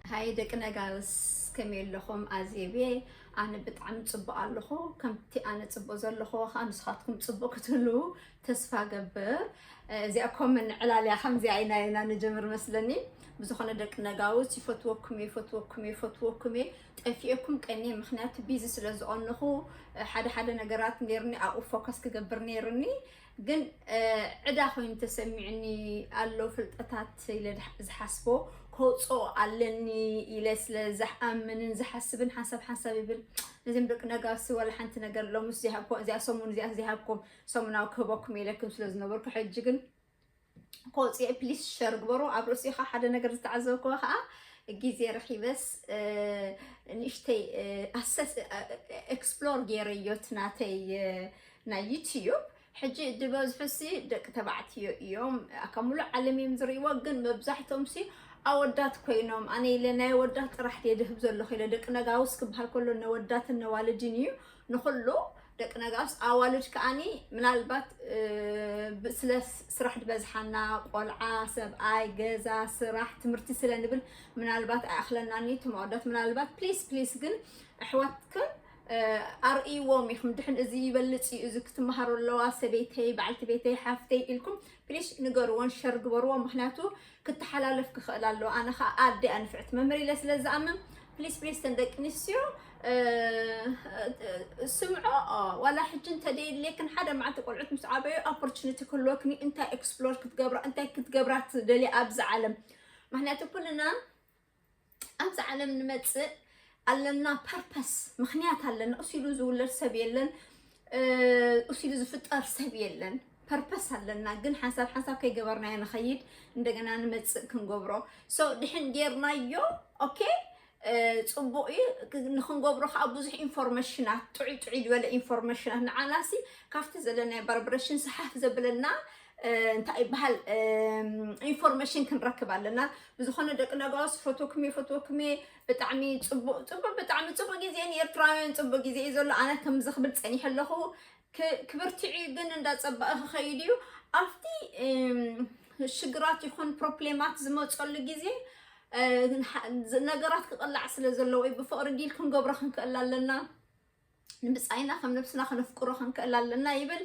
ሃይ ደቂ ነጋውስ፣ ከመይ ኣለኹም? ኣዜብ እየ። ኣነ ብጣዕሚ ጽቡቕ ኣለኹ። ከምቲ ኣነ ጽቡቕ ዘለኹ ከዓ ንስኻትኩም ጽቡቕ ክትህልዉ ተስፋ ገብር። እዚኣ ኮመን ዕላልያ ከምዚኣ ኢና ኢና ንጀምር መስለኒ። ብዝኾነ ደቂ ነጋውስ፣ ይፈትወኩም እየ፣ ይፈትወኩም እየ፣ ይፈትወኩም እየ። ጠፊኤኩም ቀንየ፣ ምኽንያቱ ቢዚ ስለ ዝኾንኹ፣ ሓደ ሓደ ነገራት ነይርኒ፣ ኣብኡ ፎከስ ክገብር ነይርኒ። ግን ዕዳ ኮይኑ ተሰሚዕኒ ኣሎ። ፍልጠታት ኢለ ዝሓስቦ ከውፅኦ ኣለኒ ኢለ ስለ ዝኣምንን ዝሓስብን ሓንሳብ ሓንሳብ ይብል። ነዚም ደቂ ነጋሲ ዋላ ሓንቲ ነገር ሎምስ ዘይሃብኮ፣ እዚኣ ሰሙን እዚኣ ዘይሃብኮም፣ ሰሙናዊ ክህበኩም ኢለኩም ስለ ዝነበርኩ፣ ሕጂ ግን ከውፅኦ። ፕሊስ ሸር ግበሩ። ኣብ ርእሲኻ ሓደ ነገር ዝተዓዘብክዎ ከዓ፣ ግዜ ረኺበስ ንእሽተይ ኣሰስ ኤክስፕሎር ገይረዮ እቲ ናተይ ናይ ዩትዩብ። ሕጂ ድበዝሑሲ ደቂ ተባዕትዮ እዮም፣ ካብ ሙሉእ ዓለም እዮም ዝርእይዎ። ግን መብዛሕትኦምሲ ኣወዳት ኮይኖም፣ ኣነ ኢለ ናይ ኣወዳት ጥራሕ ድየ ድህብ ዘለኹ ኢለ። ደቂ ነጋውስ ክበሃል ከሎ ነወዳትን ነዋልድን እዩ። ንኹሉ ደቂ ነጋውስ፣ ኣዋልድ ከዓኒ ምናልባት ስለ ስራሕ ዝበዝሓና፣ ቆልዓ፣ ሰብኣይ፣ ገዛ፣ ስራሕ፣ ትምህርቲ ስለ ንብል ምናልባት ኣይኣኽለናን እዩ። እቶም ኣወዳት ምናልባት ፕሊስ ፕሊስ ግን ኣሕዋትክን ኣርእይዎም ኢኹም። ድሕን እዚ ይበልጽ እዩ፣ እዚ ክትመሃሮ ኣለዋ ሰበይተይ፣ በዓልቲ ቤተይ፣ ሓፍተይ ኢልኩም ፕሊስ ንገርዎን ሸር ግበርዎ። ምኽንያቱ ክተሓላለፍ ክኽእል ኣለዎ። ኣነ ኸዓ ኣደ ኣንፍዕቲ መምህር ኢለ ስለ ዝኣምን፣ ፕሊስ ፕሊስ ተን ደቂ ኣንስትዮ ስምዖ። ዋላ ሕጂ እንተደየድልየክን ሓደ መዓልቲ ቆልዑት ምስ ዓበዩ ኦፖርቹኒቲ ክህልወክን እዩ። እንታይ ኤክስፕሎር ክትገብራ፣ እንታይ ክትገብራ ትደልያ ኣብዚ ዓለም? ምኽንያቱ ኩልና ኣብዚ ዓለም ንመጽእ ኣለና ፐርፐስ፣ ምኽንያት ኣለና። እሱ ኢሉ ዝውለድ ሰብ የለን፣ እሱ ኢሉ ዝፍጠር ሰብ የለን። ፐርፐስ ኣለና፣ ግን ሓንሳብ ሓንሳብ ከይገበርናዮ ንኸይድ፣ እንደገና ንመጽእ ክንገብሮ። ሶ ድሕን ጌርናዮ፣ ኦኬ፣ ጽቡቕ እዩ። ንክንገብሮ ከዓ ብዙሕ ኢንፎርሜሽናት፣ ጥዑይ ጥዑይ ዝበለ ኢንፎርሜሽናት፣ ንዓናሲ ካብቲ ዘለናዮ ቫይብሬሽን ሰሓፍ ዘብለና እንታይ ይበሃል፣ ኢንፎርሜሽን ክንረክብ ኣለና። ብዝኾነ ደቂ ነጋውስ፣ ፈትወኩም እየ፣ ፈትወኩም እየ። ብጣዕሚ ጽቡቕ፣ ጽቡቕ፣ ብጣዕሚ ጽቡቕ ግዜ ንኤርትራውያን፣ ጽቡቕ ግዜ እዩ ዘሎ። ኣነ ከምዚ ክብል ጸኒሐ ኣለኹ። ክብርትዕ እዩ ግን እንዳጸበቐ ክኸይድ እዩ። ኣብቲ ሽግራት ይኹን ፕሮብሌማት ዝመጸሉ ግዜ ነገራት ክቕላዕ ስለ ዘለዎ እዩ። ብፍቕሪ ዲል ክንገብሮ ክንክእል ኣለና። ንብጻይና ከም ነብስና ከነፍቅሮ ክንክእል ኣለና ይብል።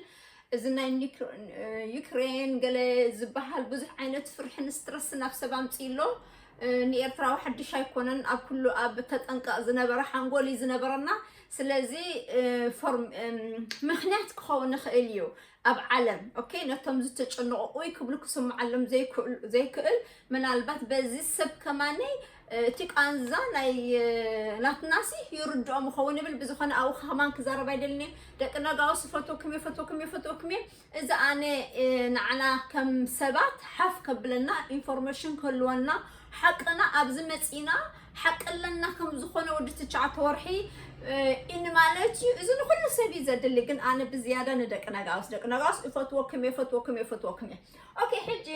እዚ ናይ ዩክሬን ገለ ዝበሃል ብዙሕ ዓይነት ፍርሕን ስትረስን ኣብ ሰብ ኣምጺእሎ። ንኤርትራዊ ሓድሽ ኣይኮነን። ኣብ ኩሉ ኣብ ተጠንቀቕ ዝነበረ ሓንጎል እዩ ዝነበረና። ስለዚ ምኽንያት ክኸውን ይኽእል እዩ ኣብ ዓለም፣ ኦኬ፣ ነቶም ዝተጨነቑ ኡይ ክብሉ ክስምዓሎም ዘይክእል። ምናልባት በዚ ሰብ ከማነይ እቲ ቃንዛ ናይ ናትናሲ ይርድኦም ይኸውን ይብል። ብዝኾነ ኣብኡ ከማን ክዛረብ ኣይደልኒ። ደቂ ነጋውስ፣ ፈትወኩም እየ፣ ፈትወኩም እየ፣ ፈትወኩም እየ። እዚ ኣነ ንዓና ከም ሰባት ሓፍ ከብለና፣ ኢንፎርሜሽን ክህልወና፣ ሓቅና ኣብዚ መጺና፣ ሓቂ ኣለና ከም ዝኾነ ወዲ ትሽዓተ ወርሒ ኢኒ ማለት እዩ። እዚ ንኹሉ ሰብ እዩ ዘድሊ፣ ግን ኣነ ብዝያዳ ንደቂ ነጋውስ፣ ደቂ ነጋውስ እፈትወኩም እየ፣ እፈትወኩም እየ፣ እፈትወኩም እየ። ኦኬ፣ ሕጂ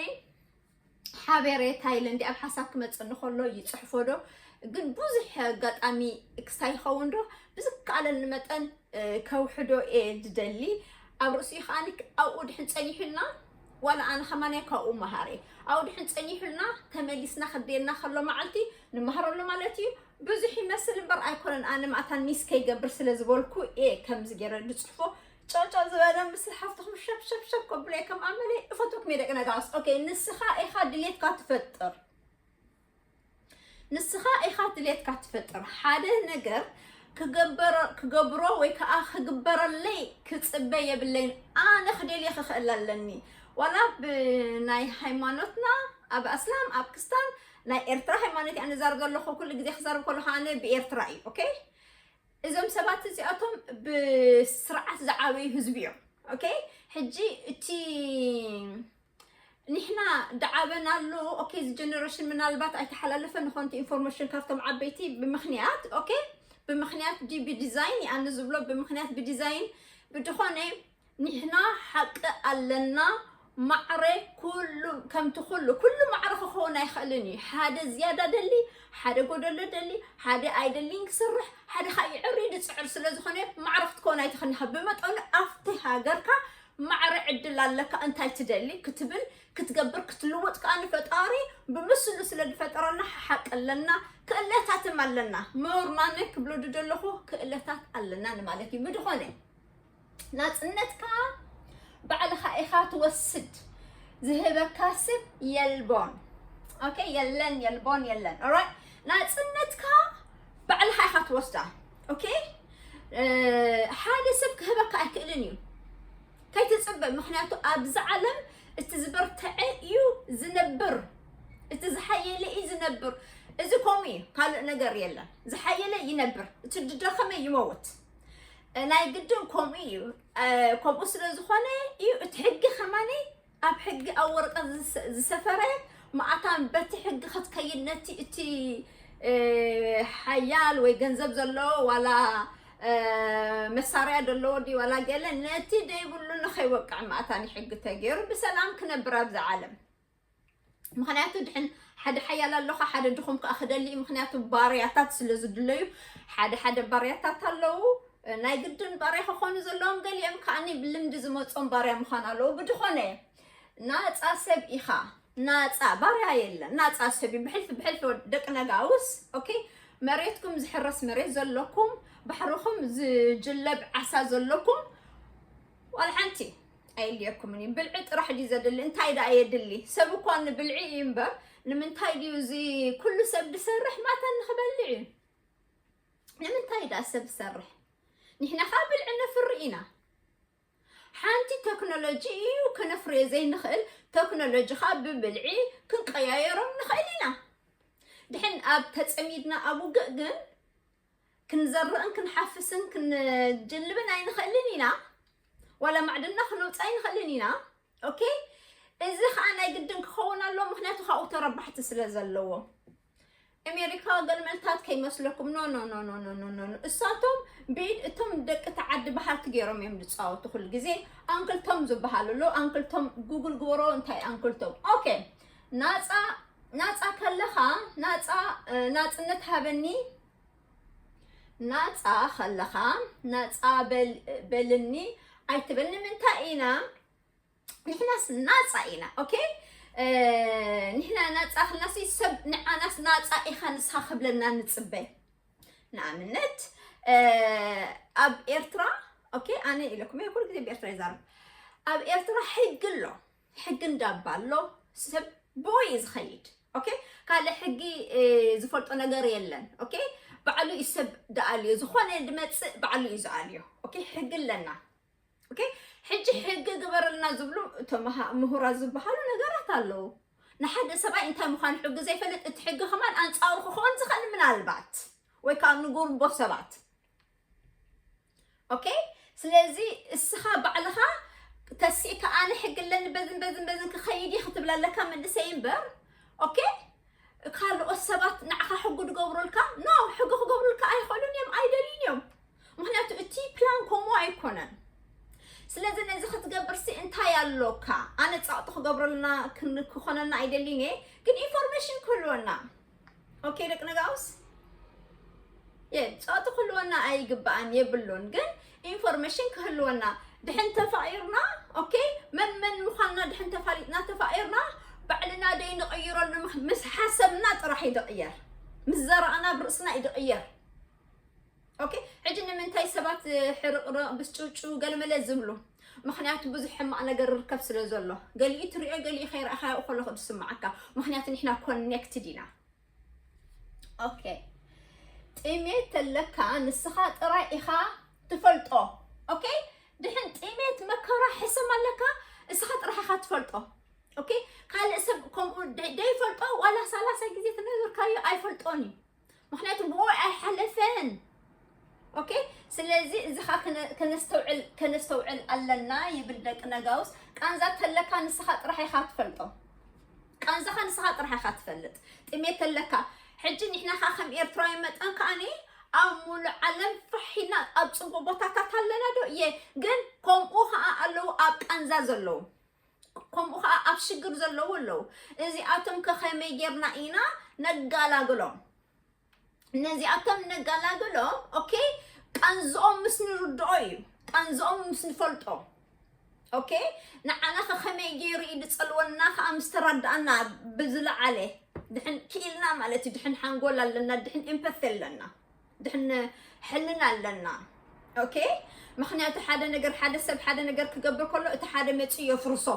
ሓቤሬታ ኢለ እንዲ ኣብ ሓሳብ ክመጽእ እንከሎ ይጽሕፎ ዶ? ግን ብዙሕ ኣጋጣሚ ክስታይ ይኸውን ዶ? ብዝከኣለኒ መጠን ከውሕዶ እየ ዝደሊ። ኣብ ርእሲኡ ከኣ ኣብኡ ድሕን ጸኒሑልና፣ ዋላ ኣነ ከማን እየ ካብኡ መሃረ። ኣብኡ ድሕን ጸኒሑልና፣ ተመሊስና ክደየና ከሎ መዓልቲ ንመሃረሉ ማለት እዩ። ብዙሕ ይመስል እምበር ኣይኮነን። ኣነ ማእታን ሚስ ከይገብር ስለ ዝበልኩ እየ ከምዚ ገይረ ዝጽሕፎ። ጨውጨው ዝበለ ምስል ሓፍትኹም ሸብ ሸብ ሸብ ከብሎ እየ። ከም ኣመለይ እፈትወኩም እየ ደቂ ነጋውስ። ኦኬ፣ ንስኻ ኢኻ ድሌትካ ትፈጥር። ንስኻ ኢኻ ድሌትካ ትፈጥር። ሓደ ነገር ክገብሮ ወይ ከዓ ክግበረለይ ክጽበ የብለይን። ኣነ ክደልየ ክኽእል ኣለኒ። ዋላ ብናይ ሃይማኖትና፣ ኣብ ኣስላም፣ ኣብ ክስታን፣ ናይ ኤርትራ ሃይማኖት እያ ንዛረብ ዘለኹ። ኩሉ ግዜ ክዛረብ ከለኹ ኣነ ብኤርትራ እዩ። ኦኬ? እዞም ሰባት እዚኣቶም ብስርዓት ዝዓበዩ ህዝቢ እዮም። ኦኬ? ሕጂ እቲ ንሕና ደዓበናሉ፣ ኦኬ፣ እዚ ጀነሬሽን ምናልባት ኣይተሓላለፈን ይኾን፣ እቲ ኢንፎርሜሽን ካብቶም ዓበይቲ ብምኽንያት፣ ኦኬ፣ ብምኽንያት ድዩ ብዲዛይን ይኣኒ ዝብሎ፣ ብምኽንያት ብዲዛይን ብድኾነ፣ ንሕና ሓቂ ኣለና። ማዕረ ኩሉ ከምቲ ኩሉ፣ ኩሉ ማዕረ ክኸውን ኣይኽእልን እዩ። ሓደ ዝያዳ ደሊ፣ ሓደ ጎደሎ ደሊ፣ ሓደ ኣይደሊን ክሰርሕ፣ ሓደ ከዓ ይዕሪ ዝፅዕር ስለ ዝኾነ ማዕረ ክትከውን ኣይትኽእልን ኢኻ። ብመጠኑ ኣብቲ ሃገርካ ማዕረ ዕድል ኣለካ፣ እንታይ ትደሊ ክትብል ክትገብር ክትልውጥ ከዓ ንፈጣሪ ብምስሉ ስለ ዝፈጠረና ሓቂ ኣለና፣ ክእለታትም ኣለና። ምሁር ማነ ክብሎ ዝደለኹ ክእለታት ኣለና ንማለት እዩ። ብድኾነ ናፅነትካ ባዕልኻ ኢኻ ትወስድ፣ ዝህበካ ሰብ የልቦን። ኦኬ፣ የለን፣ የልቦን፣ የለን። ኦራይት፣ ናፅነትካ ባዕልኻ ኢኻ ትወስዳ። ኦኬ፣ ሓደ ሰብ ክህበካ ኣይክእልን እዩ። ከይትፅበ፣ ምክንያቱ ኣብዚ ዓለም እቲ ዝበርተዐ እዩ ዝነብር፣ እቲ ዝሓየለ እዩ ዝነብር። እዚ ከምኡ እዩ፣ ካልእ ነገር የለን። ዝሓየለ ይነብር፣ እቲ ዝደኸመ ይመውት። ናይ ግድን ከምኡ እዩ። ከምኡ ስለ ዝኾነ እዩ እቲ ሕጊ ከማኒ ኣብ ሕጊ ኣብ ወረቀት ዝሰፈረ መኣታን በቲ ሕጊ ክትከይድ ነቲ እቲ ሓያል ወይ ገንዘብ ዘለዎ ዋላ መሳርያ ዘለዎ ድዩ ዋላ ገለ ነቲ ደይብሉ ንኸይወቅዕ መኣታን ሕጊ ተገይሩ ብሰላም ክነብር ኣብዚ ዓለም። ምክንያቱ ድሕን ሓደ ሓያል ኣለኻ፣ ሓደ ድኹም ከዓ ክደሊ እዩ። ምክንያቱ ባርያታት ስለ ዝድለዩ ሓደ ሓደ ባርያታት ኣለዉ። ናይ ግድን ባርያ ክኾኑ ዘለዎም፣ ገሊኦም ከዓኒ ብልምዲ ዝመጾም ባርያ ምዃን ኣለዉ። ብድኾነ ናፃ ሰብ ኢኻ። ናፃ ባርያ የለን፣ ናፃ ሰብ እዩ። ብሕልፊ ብሕልፊ ወድ-፣ ደቂ ነጋውስ፣ ኦኬ፣ መሬትኩም ዝሕረስ መሬት ዘለኩም፣ ባሕርኹም ዝጅለብ ዓሳ ዘለኩም፣ ዋላ ሓንቲ ኣየድልየኩምን እዩ። ብልዒ ጥራሕ ድዩ ዘድሊ? እንታይ ደኣ የድሊ? ሰብ እኳ ንብልዒ እዩ እምበር፣ ንምንታይ ድዩ እዚ ኩሉ ሰብ ዝሰርሕ? ማታ ንኽበልዕ እዩ። ንምንታይ ደኣ ሰብ ዝሰርሕ? ንሕና ኸኣ ብልዒ ነፍሪ ኢና። ሓንቲ ቴክኖሎጂ እዩ ክነፍርዮ ዘይንኽእል፣ ቴክኖሎጂ ኸኣ ብብልዒ ክንቀያየሮም ንኽእል ኢና። ድሕን ኣብ ተጸሚድና ኣብ ውግእ ግን ክንዘርእን ክንሓፍስን ክንጅልብን ኣይንኽእልን ኢና። ዋላ ማዕድና ክነውፅእ ኣይንኽእልን ኢና። ኦኬ፣ እዚ ኸዓ ናይ ግድን ክኸውን ኣለዎ፣ ምክንያቱ ካብኡ ተረባሕቲ ስለ ዘለዎ። ኣሜሪካ ገልመልታት ከይመስለኩም። ኖ፣ ኖ፣ ኖ፣ ኖ፣ ኖ፣ ኖ፣ ኖ፣ ኖ። እሳቶም ብኢድ እቶም ደቂ ተዓዲ በሃልቲ ገይሮም እዮም ዝፃወቱ። ኩሉ ግዜ ኣንክልቶም ዝበሃሉ ኣለዉ። ኣንክልቶም ጉግል ግበሮ፣ እንታይ ኣንክልቶም? ኦኬ፣ ናፃ፣ ናፃ ከለኻ፣ ናፃ፣ እ፣ ናፅነት ሃበኒ፣ ናፃ ከለኻ፣ ናፃ በል-፣ በልኒ ኣይትበል። ንምንታይ ኢና? ንሕናስ ናፃ ኢና። ኦኬ፣ እ፣ ንሕና ናፃ ክልናሲ ሰብ ንዓናስ ናፃ ኢኻ ንስኻ ክብለና ንፅበ። ንኣብነት፣ እ፣ ኣብ ኤርትራ፣ ኦኬ፣ ኣነ ኢለኩም እየ፣ ኩሉ ግዜ ብኤርትራ ይዛረብ። ኣብ ኤርትራ ሕጊ ኣሎ፣ ሕጊ እንዳባ ኣሎ፣ ሰብ ብኡ እዩ ዝኸይድ። ኦኬ፣ ካልእ ሕጊ፣ እ፣ ዝፈልጦ ነገር የለን። ኦኬ፣ ባዕሉ እዩ ሰብ ዝኣልዮ፣ ዝኾነ ዝመፅእ ባዕሉ እዩ ዝኣልዮ። ኦኬ፣ ሕጊ ኣለና። ኦኬ፣ ሕጂ ሕጊ ግበረልና ዝብሉ እቶም ምሃ-፣ ምሁራት ዝበሃሉ ነገራት ኣለዉ። ንሓደ ሰብኣይ እንታይ ምዃኑ ሕጊ ዘይፈልጥ፣ እቲ ሕጊ ከማን ኣንጻሩ ክኸውን ዝኽእል ምናልባት፣ ወይ ከዓ ንጉርቦ ሰባት። ኦኬ፣ ስለዚ እስኻ ባዕልኻ ተሲእካ ኣነ ሕጊ ኣለኒ በዝን በዝን በዝን ክኸይድ እየ ክትብል ኣለካ መንእሰይ እምበር፣ ኦኬ፣ ካልኦት ሰባት ንዓኻ ሕጊ ዝገብሩልካ፣ ኖ፣ ሕጊ ክገብሩልካ ኣይኽእሉን እዮም፣ ኣይደልዩን እዮም። ምኽንያቱ እቲ ፕላን ከምኡ ኣይኮነን። ስለዚ ነዚ ክትገብርሲ እንታይ ኣሎካ? ኣነ ጸቕጢ ክገብረልና ክን-፣ ክኾነና ኣይደልይን እየ፣ ግን ኢንፎርሜሽን ክህልወና። ኦኬ፣ ደቂ ነጋውስ? የ-፣ ጸቕጢ ክህልወና ኣይግባእን፣ የብሉን፣ ግን ኢንፎርሜሽን ክህልወና። ድሕን ተፋቒርና፣ ኦኬ፣ መን መን ምዃንና ድሕን ተፋሊጥና፣ ተፋቒርና፣ ባዕልና ደይ ንቕይረሉ፣ ምስ፣ ምስ ሓሰብና ጥራሕ እዩ ዝቕየር። ምስ ዘራእና ኣብ ርእስና እዩ ዝቕየር። ኦኬ፣ ሕጂ ንምንታይ ሰባት ሕርቕርቕ፣ ብስጭውጭው፣ ገለመለ ዝብሉ? ምኽንያቱ ብዙሕ ሕማቕ ነገር ይርከብ ስለ ዘሎ። ገሊኡ ትሪኦ፣ ገሊኡ ከይረኣኻዮ ከለኹ ዝስምዓካ። ምኽንያቱ ንሕና ኮኔክትድ ኢና። ኦኬ፣ ጥሜት ተለካ ንስኻ ጥራይ ኢኻ ትፈልጦ። ኦኬ፣ ድሕን ጥሜት፣ መከራ፣ ሕሰም ኣለካ፣ እስኻ ጥራሕ ኢኻ ትፈልጦ። ኦኬ፣ ካልእ ሰብ ከምኡ ደይ-፣ ደይፈልጦ ዋላ ሰላሳ ግዜ ተነገርካዮ ኣይፈልጦን እዩ። ምኽንያቱ ብኡ ኣይሓለፈን። ኦኬ፣ ስለዚ እዚ ኸኣ ከነ-፣ ከነስተውዕል፣ ከነስተውዕል ኣለና ይብል ደቂ ነጋውስ። ቃንዛ ተለካ ንስኻ ጥራሕ ኢኻ ትፈልጦ። ቃንዛኻ ንስኻ ጥራሕ ኢኻ ትፈልጥ። ጥሜት ኣለካ። ሕጂ ንሕና ኸኣ ከም ኤርትራዊ መጠን ከኣኒ ኣብ ሙሉእ ዓለም ፋሕ ኢልና ኣብ ጽቡቕ ቦታታት ኣለና ዶ? እየ። ግን ከምኡ ኸኣ ኣለዉ ኣብ ቃንዛ ዘለዉ። ከምኡ ኸኣ ኣብ ሽግር ዘለዉ ኣለዉ። እዚኣቶም ከ ከመይ ጌርና ኢና ነጋላግሎም? ነዚኣቶም ነጋላግሎም፣ ኦኬ፣ ቃንዝኦም ምስ ንርድኦ እዩ። ቃንዝኦም ምስ ንፈልጦ። okay? ንዓና ከ ከመይ ገይሩ እዩ ዝጸልወና ከኣ ምስ ተረዳእና ብዝለዓለ ድሕን ክኢልና ማለት እዩ። ድሕን ሓንጎል ኣለና፣ ድሕን empathy ኣለና፣ ድሕን ሕልና ኣለና። okay? ምኽንያቱ ሓደ ነገር፣ ሓደ ሰብ ሓደ ነገር ክገብር ከሎ እቲ ሓደ መጺኡ የፍርሶ።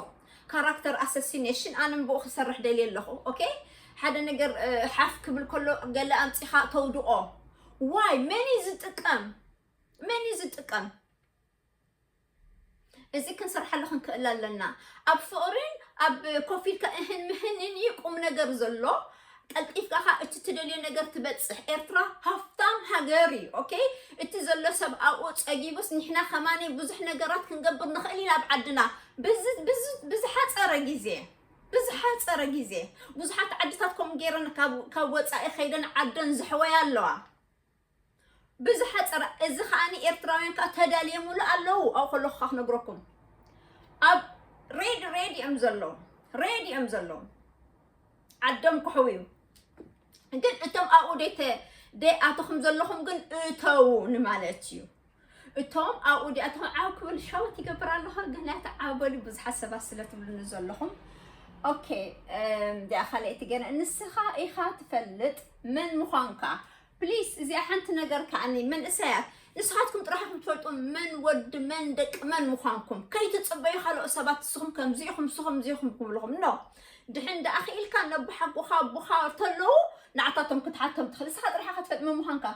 Character assassination ኣነ ብኡ ክሰርሕ ደልየ ኣለኹ። okay? ሓደ ነገር ሓፍ ክብል ከሎ ገለ ኣምጺኻ ተውድቆ። why? መን እዩ ዝጥቀም? መን እዩ ዝጥቀም? እዚ ክንሰርሓሉ ክንክእል ኣለና። ኣብ ፍቕርን ኣብ ኮፍ ኢልካ እህን ምህንን እዩ ቁም ነገር ዘሎ። ቀልጢፍካ ኸኣ እቲ ትደልዮ ነገር ትበጽሕ። ኤርትራ ሃፍታም ሃገር እዩ። okay? እቲ ዘሎ ሰብ ኣብኡ ጸጊቡስ ንሕና ከማኒ ብዙሕ ነገራት ክንገብር ንኽእል ኢና ኣብ ዓድና። ብዝ- ብዝ- ብዝሓጸረ ግዜ ብዝሓጸረ ግዜ ብዙሓት ዓድታት ከምኡ ገይረን ካብ ካብ ወጻኢ ኸይደን ዓደን ዘሕወያ ኣለዋ። ብዝሓጸረ እዚ ከኣኒ ኤርትራውያን ከኣ ተዳልየምሉ ኣለዉ። ኣብኡ ከለኹ ከኣ ክነግረኩም ኣብ ሬድ ሬድ እዮም ዘለዉ ሬድ እዮም ዘለዉ ዓዶም ክሕውዩ ግን እቶም ኣብኡ ደይተ ደይኣተኹም ዘለኹም ግን እተዉ ንማለት እዩ። እቶም ኣብኡ ዲኣቶም ዓው ክብል ሸወት ይገብር ኣለኹ። ግን ያተ ዓው በሉ ብዙሓት ሰባት ስለ ትብሉኒ ዘለኹም። okay? ዲኣ ካልኣይቲ ገና ንስኻ ኢኻ ትፈልጥ መን ምዃንካ። please እዚኣ ሓንቲ ነገር ከኣኒ መንእሰያት ንስኻትኩም ጥራሕ ኢኹም ትፈልጡ መን ወዲ መን ደቂ መን ምዃንኩም። ከይትጽበዩ ካልኦት ሰባት ንስኹም ከምዚ ኢኹም ንስኹም እዚ ኢኹም ክብልኹም no። ድሕን ደኣ ክኢልካ ነቦሓጎኻ ኣቦኻ ተለዉ ንዓታቶም ክትሓቶም ትኽእል። ንስኻ ጥራሕ ኢኻ ትፈልጥ መን ምዃንካ።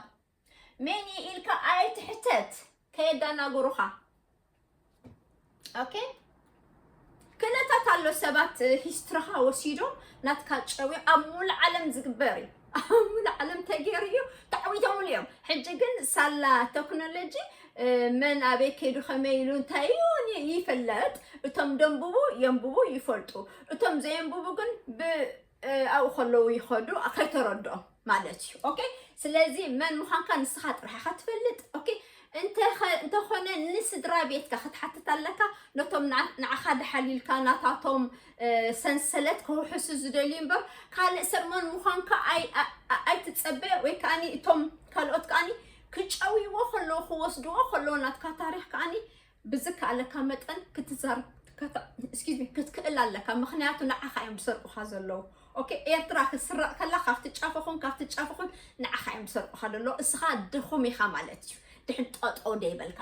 መን እየ ኢልካ ኣይትሕተት። ከየዳናግሩኻ። okay? ክእለታት ኣሎ ሰባት historyኻ ወሲዶም ናትካ ጨውዮም ኣብ ሙሉእ ዓለም ዝግበር እዩ። ኣብ ሙሉእ ዓለም ተገይሩ እዩ። ተዓዊቶምሉ እዮም። ሕጂ ግን ሳላ ቴክኖሎጂ መን ኣበይ ከይዱ ከመይ ኢሉ እንታይ እዩ ይፈለጥ። እቶም ደንብቡ የንብቡ ይፈልጡ። እቶም ዘየንብቡ ግን ብ ኣብኡ ከለዉ ይኸዱ ከይተረድኦም ማለት እዩ። okay? ስለዚ መን ምዃንካ ንስኻ ጥራሕ ኢኻ ትፈልጥ። okay? እንተኸ- እንተኾነ ንስድራ ቤትካ ክትሓትት ኣለካ። ነቶም ንዓ- ንዓኻ ደሓሊልካ ናታቶም ሰንሰለት ከውሕሱ ዝደልዩ እምበር ካልእ ሰብ መን ምዃንካ ኣይ- ኣ- ኣ- ኣይትጸበ። ወይ ከኣኒ እቶም ካልኦት ከኣኒ ክጨውይዎ ከለዉ ክወስድዎ ከለዉ ናትካ ታሪኽ ከኣኒ ብዝከኣለካ መጠን ክትዛረብ ክትከታ- excuse me ክትክእል ኣለካ። ምኽንያቱ ንዓኻ እዮም ዝሰርቁኻ ዘለዉ። okay? ኤርትራ ክትስረቕ ከላ ካብቲ ጫፍ ኹን ካብቲ ጫፍ ኹን ንዓኻ እዮም ዝሰርቁኻ ዘለዉ። እስኻ ድኹም ኢኻ ማለት እዩ። ድሕን ጠጠው ደይበልካ።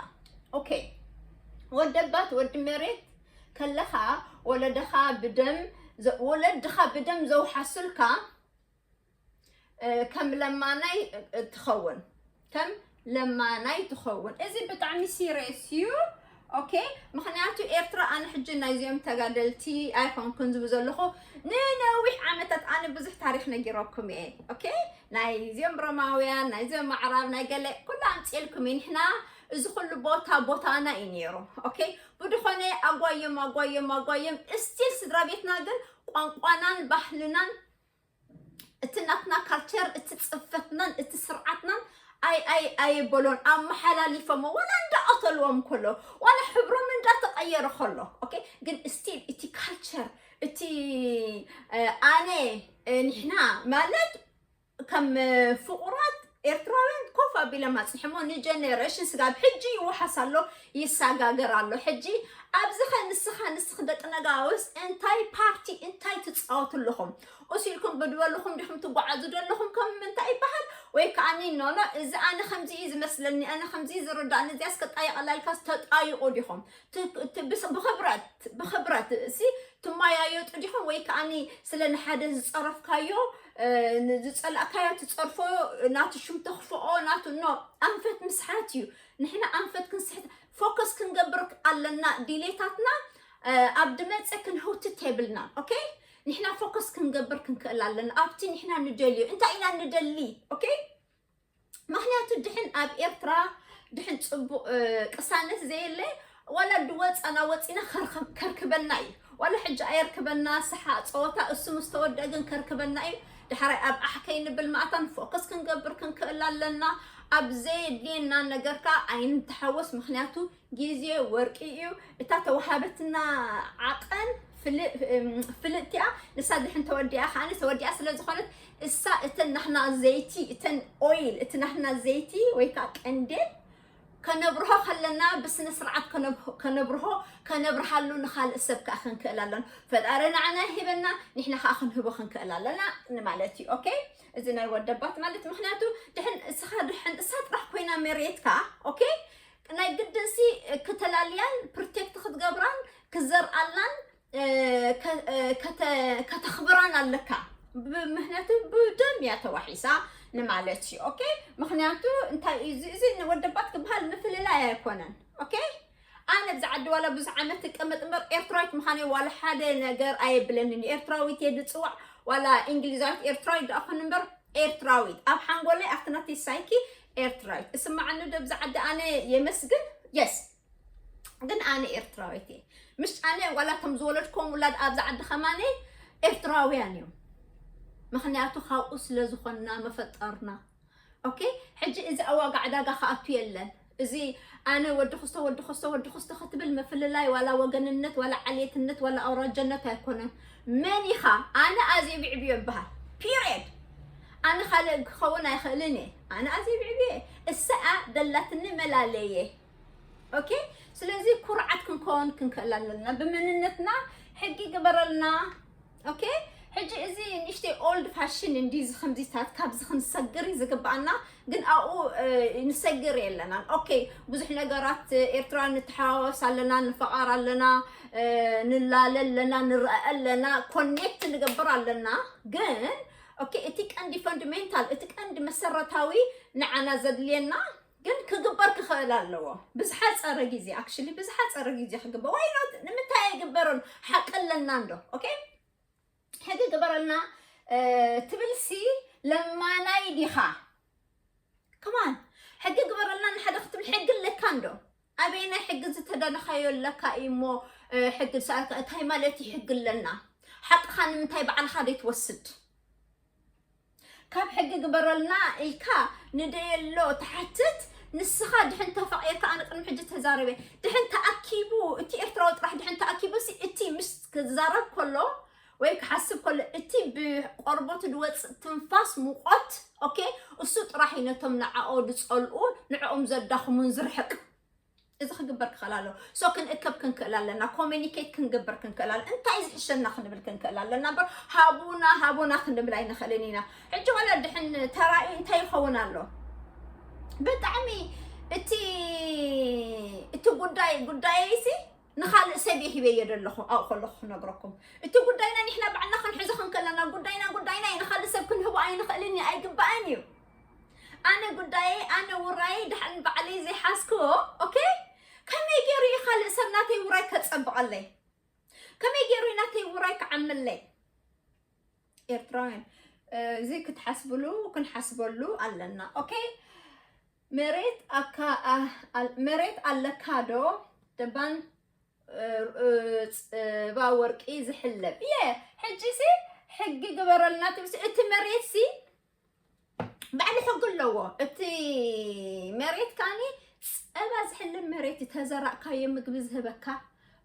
okay? ወደባት ወዲ መሬት ከለኻ ወለደኻ ብደም ዘ- ወለድኻ ብደም ዘውሓሱልካ ከም ለማናይ ትኸውን ከም ለማናይ ትኸውን። እዚ ብጣዕሚ serious እዩ። okay? ምኽንያቱ ኤርትራ ኣነ ሕጂ ናይዚኦም ተጋደልቲ ኣይኮንኩን ዝብል ዘለኹ ንነዊሕ ዓመታት ኣነ ብዙሕ ታሪኽ ነጊረኩም እየ። okay? ናይዚኦም ሮማውያን ናይዚኦም ኣዕራብ ናይ ገለ ኩሉ ኣምፅኤልኩም እየ። ንሕና እዚ ኩሉ ቦታ ቦታና እዩ ነይሩ። okay? ብድኾነ ኣጓዮም ኣጓዮም ኣጓዮም still ስድራ ቤትና ግን ቋንቋናን ባህልናን እቲ ናትና ካልቸር እቲ ፅፈትናን እቲ ስርዓትናን ኣይ ኣይ ኣየበሎን ኣመሓላሊፎሞ ዋላ እንዳቐተልዎም ከሎ ዋላ ሕብሮም እንዳተቐየረ ከሎ okay? ግን still እቲ ካልቸር እቲ ኣነ ንሕና ማለት ከም ፍቑራት ኤርትራውያን ኮፍ ኣቢሎም ኣፅኒሖሞ ንጀነሬሽን ስጋብ ሕጂ ይወሓስ ኣሎ ይሰጋገር ኣሎ። ሕጂ ኣብዚ ኸ ንስኻ ንስኽ ደቂ ነጋውስ እንታይ ፓርቲ እንታይ ትፃወቱ ኣለኹም? ኡሲልኩም ብድበልኹም ዲኹም ትጓዓዙ ዘለኹም ከም ምንታይ ይበሃል? ወይ ከዓኒ ኖኖ እዚ ኣነ ከምዚ እዩ ዝመስለኒ ኣነ ከምዚ እዩ ዝርዳእኒ እዚያስ ከጣይቐላ ኢልካስ ተጣይቑ ዲኹም? ብኽብረት ብኽብረት ሲ ትመያየጡ ዲኹም ወይ ከዓኒ ስለ ንሓደ ዝፀረፍካዮ ዝፀላእካዮ ትፀርፎ ናቱ ሽም ተኽፍኦ ናቱ ኖ ኣንፈት ምስሓት እዩ። ንሕና ኣንፈት ክንስሕት ፎከስ ክንገብር ኣለና። ዲሌታትና ኣብ ድመፀ ክንህውትት የብልና። okay? ንሕና ፎከስ ክንገብር ክንክእል ኣለና ኣብቲ ንሕና ንደልዮ እንታይ ኢና ንደሊ። okay? ምኽንያቱ ድሕን ኣብ ኤርትራ ድሕን ፅቡቕ ቅሳነት ዘየለ ዋላ ድወፃና ወፂና ከርክበና እዩ። ዋላ ሕጂ ኣየርክበና ሰሓ ፀወታ እሱ ምስ ተወደአ ግን ከርክበና እዩ። ድሓራይ ኣብ ኣሕ ከይንብል ማእታን ፎከስ ክንገብር ክንክእል ኣለና። ኣብ ዘየድልየና ነገር ከዓ ኣይንተሓወስ ምኽንያቱ ግዜ ወርቂ እዩ። እታ ተወሃበትና ዓቐን ፍልጥቲኣ ንሳ ድሕን ተወዲኣ ከዓኒ ተወዲኣ ስለ ዝኾነት እሳ እተን ናህና ዘይቲ እተን ኦይል እቲ ናህና ዘይቲ ወይ ከዓ ቀንዴል ከነብርሆ ከለና ብስነ ስርዓት ከነብርሆ ከነብርሃሉ ንኻልእ ሰብ ከዓ ክንክእል ኣለና። ፈጣሪ ንዓና ሂበና፣ ንሕና ከዓ ክንህቦ ክንክእል ኣለና ንማለት እዩ። ኦኬ፣ እዚ ናይ ወደባት ማለት ምክንያቱ ድሕን እስኻ ድሕን እሳ ጥራሕ ኮይና መሬትካ፣ ኦኬ፣ ናይ ግድንሲ ክተላልያን ፕሮቴክት ክትገብራን ክዘርኣላን ከተኽብራን ኣለካ። ምክንያቱ ብደም እያ ተዋሒሳ ንማለት እዩ። ኦኬ፣ ምክንያቱ እንታይ እዚ እዚ ወደባት ክበሃል ምፍልላይ ኣይኮነን። ኦኬ፣ ኣነ ብዚ ዓዲ ዋላ ብዙሕ ዓመት ትቀመጥ እምበር ኤርትራዊት ምዃነይ ዋላ ሓደ ነገር ኣየብለንን። ኤርትራዊት እየ ዝፅዋዕ፣ ዋላ እንግሊዛዊት ኤርትራዊት ደኣ ኩን እምበር ኤርትራዊት ኣብ ሓንጎለይ ኣብቲ ናተይ ሳይኪ ኤርትራዊት እስማዓኒ ዶ ብዚ ዓዲ ኣነ የመስግን። የስ፣ ግን ኣነ ኤርትራዊት እየ። ምሽ ኣነ ዋላ እቶም ዝወለድኮም ውላድ ኣብዚ ዓዲ ከማነይ ኤርትራውያን እዮም። ምክንያቱ ካብኡ ስለ ዝኾንና መፈጠርና። ኦኬ፣ ሕጂ እዚ ኣብ ዋጋ ዕዳጋ ክኣቱ የለን። እዚ ኣነ ወዲ ክስቶ ወዲ ክስቶ ወዲ ክስቶ ክትብል ምፍልላይ ዋላ ወገንነት ዋላ ዓሌትነት ዋላ ኣውራጀነት ኣይኮነን። መን ኢኻ? ኣነ ኣዜ ብዕብዮ ይበሃል። ፒሪየድ። ኣነ ካልእ ክኸውን ኣይኽእልን እየ። ኣነ ኣዜ ብዕብዮ እየ። እሰኣ ደላትኒ መላለየ። ኦኬ፣ ስለዚ ኩርዓት ክንከውን ክንክእል ኣለና ብምንነትና። ሕጊ ግበረልና። ኦኬ፣ ሕጂ እዚ ንእሽተይ ኦልድ ፋሽን እንዲ እዚ ከምዚታት ካብዚ ክንሰግር እዩ ዝግባኣና፣ ግን ኣብኡ ንሰግር የለናን። ኦኬ፣ ብዙሕ ነገራት ኤርትራ ንተሓዋወስ ኣለና፣ ንፈቓር ኣለና፣ ንላለ ኣለና፣ ንረአ ኣለና፣ ኮኔክት ንገብር ኣለና። ግን ኦኬ፣ እቲ ቀንዲ ፈንዳሜንታል፣ እቲ ቀንዲ መሰረታዊ ንዓና ዘድልየና ግን ክግበር ክኽእል ኣለዎ። ብዝሓፀረ ግዜ፣ ኣክሽሊ ብዝሓፀረ ግዜ ክግበር። ዋይ ኖት? ንምንታይ ኣይግበርን? ሓቂ ኣለና እንዶ። ኦኬ፣ ሕጊ ግበረልና ትብልሲ ለማናይ ዲኻ? ከማን ሕጊ ግበረልና ንሓደ ክትብል ሕጊ ኣለካ እንዶ? ኣበየናይ ሕጊ ዝተዳለኻዮ ኣለካ እዩ እሞ ሕጊ ዝሰኣልካ? እንታይ ማለት እዩ ሕጊ ኣለና? ሓቅኻ ንምንታይ ባዕልኻ ዘይትወስድ? ካብ ሕጊ ግበረልና ኢልካ ንደየሎ ትሓትት። ንስኻ ድሕን ተፋቒርካ፣ ኣነ ቅድሚ ሕጂ ተዛረበ፣ ድሕን ተኣኪቡ፣ እቲ ኤርትራዊ ጥራሕ ድሕን ተኣኪቡ ሲ እቲ ምስ ክዛረብ ከሎ ወይ ክሓስብ ከሎ እቲ ብቆርበቱ ዝወፅእ ትንፋስ ሙቆት፣ ኦኬ፣ እሱ ጥራሕ እዩ ነቶም ንዓኦ ዝፀልኡ ንዕኦም ዘዳኽሙን ዝርሕቅ። እዚ ክግበር ክኽእል ኣለዎ። ሶ ክንእከብ ክንክእል ኣለና፣ ኮሚኒኬት ክንገብር ክንክእል ኣለና፣ እንታይ ዝሕሸና ክንብል ክንክእል ኣለና እምበር ሃቡና ሃቡና ክንብል ኣይንኽእልን ኢና። ሕጂ ዋላ ድሕን ተራእዩ እንታይ ይኸውን ኣሎ? ብጣዕሚ እቲ እቲ ጉዳይ ጉዳየይሲ ንኻልእ ሰብ እየ ሂበዮ ዘለኹ። ኣብኡ ከለኹ ክነግረኩም፣ እቲ ጉዳይና ንሕና ባዕልና ክንሕዞ ክንክእል ኣለና። ጉዳይና ጉዳይና እዩ፣ ንኻልእ ሰብ ክንህቦ ኣይንኽእልን እዩ፣ ኣይግባእን እዩ። ኣነ ጉዳየይ ኣነ ውራየይ ድሓን ባዕለይ ዘይሓዝክዎ፣ ኦኬ፣ ከመይ ገይሩ እዩ ካልእ ሰብ ናተይ ውራይ ከጸብቐለይ? ከመይ ገይሩ እዩ ናተይ ውራይ ክዓምለይ? ኤርትራውያን እዚ ክትሓስብሉ ክንሓስበሉ ኣለና። ኦኬ፣ መሬት ኣካ መሬት ኣለካ ዶ ደባን ጽባ ወርቂ ዝሕለብ እየ። ሕጂ ሲ ሕጊ ግበረልና ትብሲ እቲ መሬት ሲ ባዕሉ ሕጊ ኣለዎ። እቲ መሬት ካኒ ጸባ ዝሕልብ መሬት ተዘራእካዮ ምግቢ ዝህበካ።